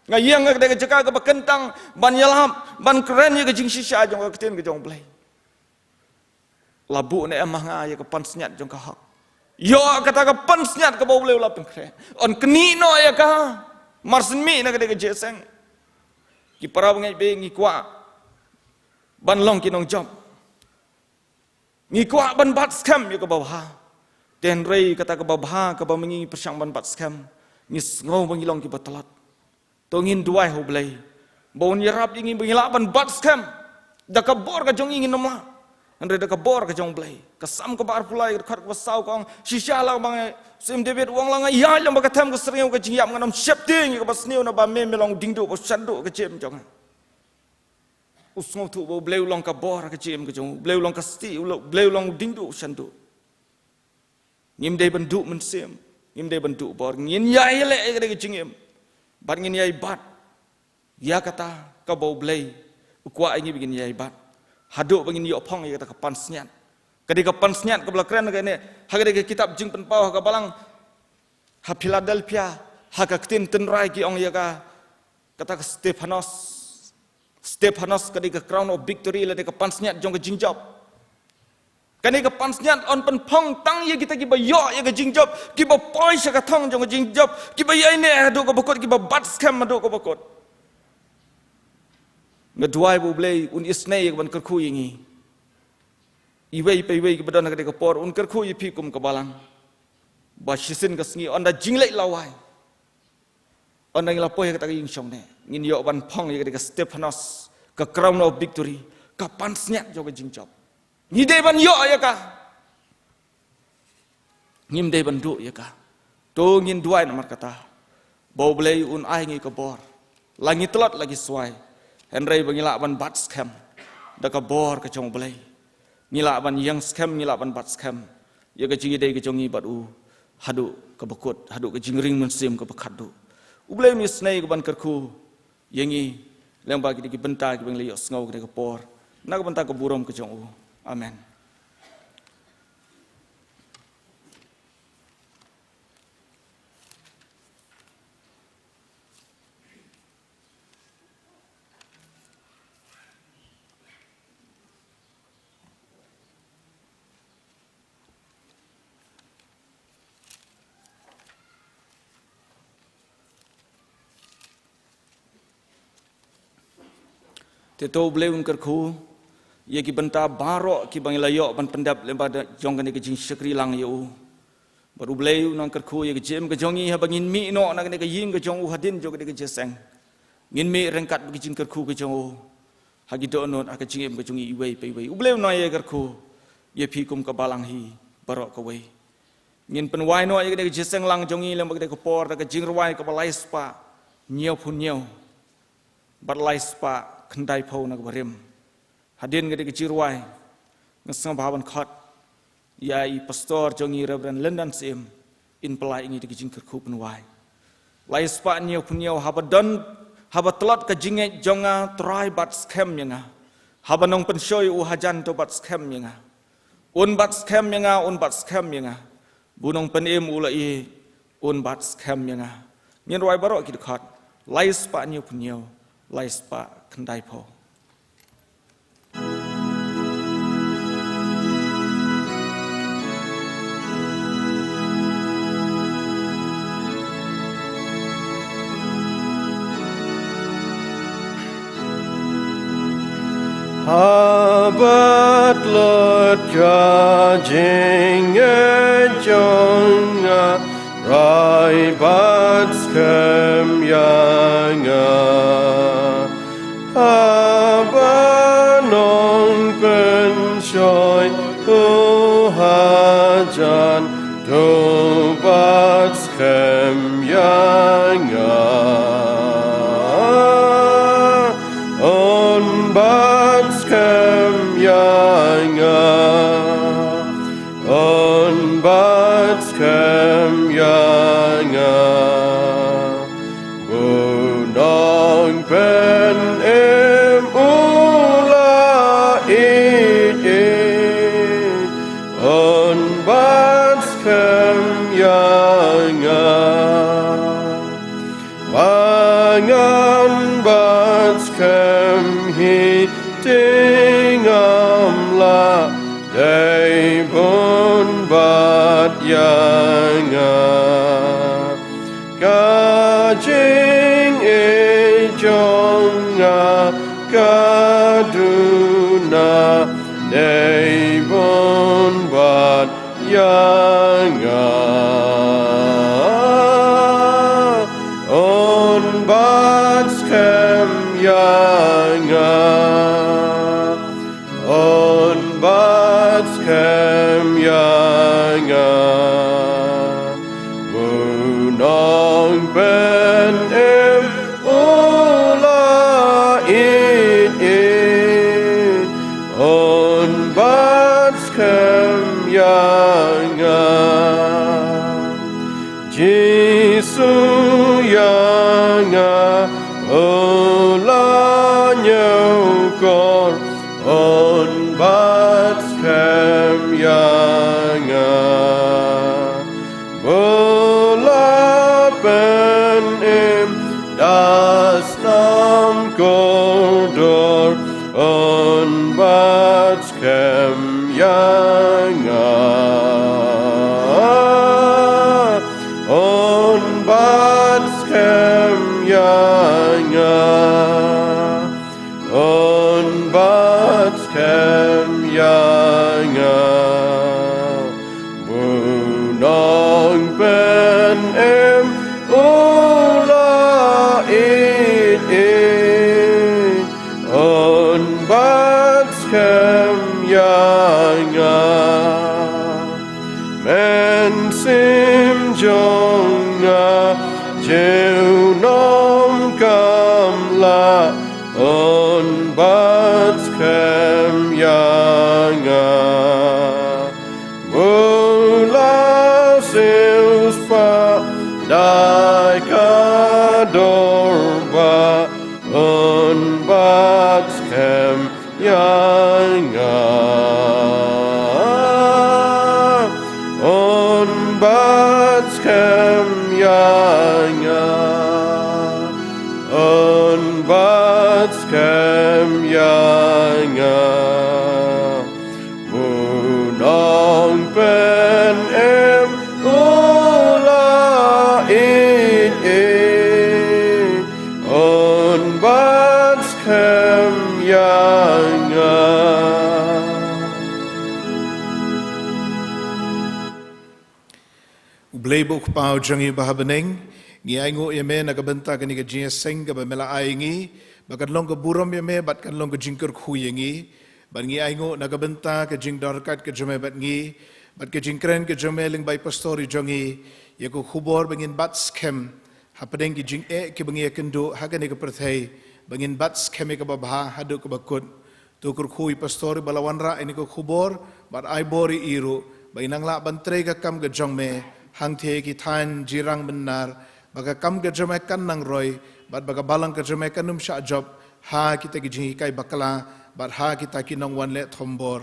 Nga ïeng ha kata ka jaka kaba kyntang ban ïalap, ban kren ïa ka jingshisha jong ka ktien ka jong U Blei. La buh ne em ha nga ïa ka pansngiat jong ka hok? Ïoh kata ka pansngiat kaba U Blei u la pynkhreh, yn knieh noh ïa ka. Mar shen mih na kata ka jingïaseng, ki para bangeit, ngi kwah ban long ki nongjop. Ngi kwah ban bat skhem ïa kaba bha. Te hynrei kata kaba bha kaba ma ngi ngi pyrshang ban bat skhem, ngi sngew ba ngi long kiba tlot. To ngin duwai ha U Blei ba un ïarap ïa ngi ba ngin lah ban bat skhem. Da ka bor ka jong ngi ngin ym lah, hynrei da ka bor ka jong U Blei. Ka Salm kaba arphew lai, ka dkhot kaba saw, ka ong, shisha la, ba nga, Syiem David u ong, la nga ïaid lang bad ka them ka syrngiew ka jingïap, ngan ym sheptieng ïa kaba sniew, naba me, me long u diengduh ba shanduh ka jingim jong nga. U sngewthuh ba U Blei u long ka bor ka jingim ka jong u, U Blei u long ka stieh, U Blei u long u diengduh shanduh. Ngim dei ban duh mynsiem, ngim dei ban duh bor, ngin ïaileh ïa kata ka jingim bad ngin ïai bat ïa kata kaba U Blei u kwah ïa ngi ba ngin ïai bat, haduh ba ngin ïoh phong ïa kata ka pansngiat. Ka dei ka pansngiat kaba la kren ha kane, ha kane ka kitab Jingpynpaw, ha ka balang ha Philadelphia, ha ka ktien tynrai ki ong ïa ka, kata ka Stephanos. Stephanos ka dei ka crown of victory, lane ka pansngiat jong ka jingjop. Kane ka pansngiat yn pynphong tang ïa kita kiba ïoh ïa ka jingjop, kiba poi sha ka thong jong ka jingjop, kiba ïaineh haduh kaba kut, kiba bat skhem haduh kaba kut. Nga duwai ba U Blei un isynei ïa ka ban kyrkhu ïa ngi. Iwei pa iwei kiba don ha kane ka por, un kyrkhu ïa phi kum ka balang, ba shisien ka sngi, ynda jingleit lawei, ynda ngi la poi ha kata ka ïing shongneh, ngin ïoh ban phong ïa kata ka Stephanos, ka crown of victory, ka pansngiat jong ka jingjop. Ngi dei ban ïoh ïa ka. Ngim dei ban duh ïa ka. To ngin duwai namar kata, ba U Blei un ai ngi ka bor, la ngi tlot la ngi swai, hynrei ba ngi lah ban bat skhem da ka bor ka jong U Blei. Ngi lah ban ïeng skhem, ngi lah ban bat skhem ïa ka jingïadei ka jong ngi bad u haduh kaba kut, haduh ka jingring mynsiem kaba khatduh. U Blei un isynei ïa ka ban kyrkhu ïa ngi Lyngba ki dei ki bynta kiba ngi la ïohsngew ha kane ka por, na ka bynta ka burom ka jong u. Amen. Te to U Blei un kyrkhu ïa ki bynta baroh kiba ngi la ïoh ban pyndep lyngba jong kane ka jingshakri lang ïa u. Bad U Blei un nang kyrkhu ïa ka jingim ka jong ngi haba ngin mih noh na kane ka ïing ka jong u hadien jong kane ka jingïaseng. Ngin mih ryngkat bad ka jingkyrkhu ka jong u ha ki dohnud ha ka jingim ka jong ngi iwei pa iwei. U Blei un nang ïa kyrkhu ïa phi kum ka balang hi baroh kawei. Ngin pynwai noh ïa kane ka jingïaseng lang jong ngi lyngba kane ka por da ka jingrwai kaba lai spah hynñiewphew hynñiew bad lai spah khyndaiphew na kaba rim. Hadien kane ka jingrwai nga sngewbha ban khot ïa i pastor jong ngi Reverend Lyndan Syiem in pynlait ïa ngi da ka jingkyrkhu pynwai. Lai spah hynñiewphew hynñiew, haba don, haba tlot ka jingngeit jong nga, Trai bat skhem ïa nga. Haba nongpynshoi u hajan to bat skhem ïa nga. Un bat skhem ïa nga, un bat skhem ïa nga. Ba u nongpynim u la ïeit, un bat skhem ïa nga. Ngin rwai baroh ki dkhot. Lai spah hynñiewphew hynñiew, lai spah khyndaiphew. Haba tlot ka jingngeit jong nga, Trai bat skhem ïa nga. Haba nongpynshoi u hajan, to bat skhem ïa nga. Un bat skhem ïa nga. Un bat skhem ïa nga. Ba u nongpynim u la ïeit, un bat skhem ïa nga. Ba ngan bat skhem hi te ngam lah dei ba un bat ïa nga. Ka jingïeit jong nga ka duna dei ba un bat ïa nga. Un bat skhem ïa nga. Un bat skhem ïa nga. Ba u nongpynim u la ïeit, un bat skhem ïa nga. Jisu ïa nga u la ñiewkor, un bat skhem ïa nga. Ba u la pynim da snam kordor, un bat skhem ïa nga. Un bat skhem ïa nga. Un bat skhem ïa nga. Ba u nongpynim u la ïeit, un bat skhem ïa nga. Mynsiem jong nga, junom kam lah, un bat skhem ïa nga. Ba u la siewspah da ka dorbar, un Nga, un bat skhem ïa nga, un bat skhem ïa nga. U Nongpynim u la ïeit, un bat skhem ïa nga. U Blei ba u Kpa jong ngi ba ha bneng, ngi ainguh ïa me na ka bynta kane ka jingïaseng kaba me la ai ïa ngi, ba kan long ka burom ïa me bad kan long ka jingkyrkhu ïa ngi. Bad ngi ainguh na ka bynta ka jingdon ryngkat ka jong me bad ngi, bad ka jingkren ka jong me lyngba i pastor i jong ngi, ïa ka khubor ba ngin bat skhem hapdeng ki jingeh kiba ngi ïakynduh ha kane ka pyrthei, ba ngin bat skhem ïa kaba bha haduh kaba kut. To kyrkhu i pastor ba la wanrah ïa kane ka khubor, bad ai bor ïa i ruh ba i nang lah ban trei ka kam ka jong me hangthie ki thaiñ jingïarap mynnar, ba ka kam ka jong me kan nang roi, bad ba ka balang ka jong me kan ym shah jop ha kita ki jinghikai bakla, bad ha kita ki nongwan leh thombor.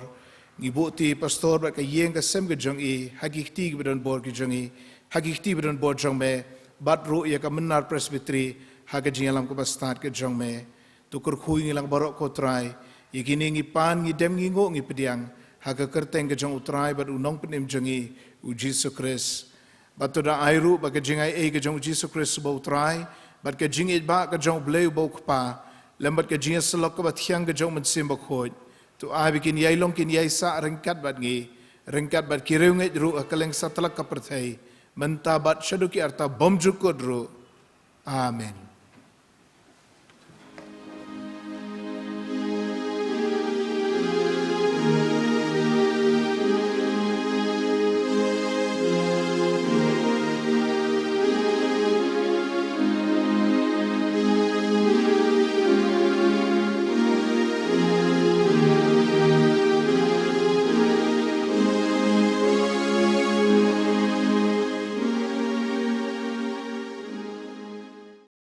Ngi buh ïa i pastor bad ka ïing ka sem ka jong i ha ki kti kiba don bor ki jong i, ha ki kti ba don bor jong me, bad ruh ïa ka Mynnar Presbytery ha ka jingïalam kaba stad ka jong me. To kyrkhu ïa ngi lang baroh ko Trai, ïa kine ngi pan, ngi dem, ngi nguh, ngi pdiang ha ka kyrteng ka jong u Trai bad u Nongpynim jong ngi, u Jisu Khrist. Bad to da ai ruh ba ka jingai ei ka jong u Jisu Khrist ba u Trai, bad ka jingïeit ba ka jong u Blei ba u Kpa, lem bad ka jingïasyllok kaba thiang ka jong u Mynsiem Bakhuid, to ai ba kin ïai long kin ïai sah ryngkat bad ngi, ryngkat bad ki riewngeit ruh ha kylleng satlak ka pyrthei, mynta bad shaduh ki arta bymjukut ruh. Amen.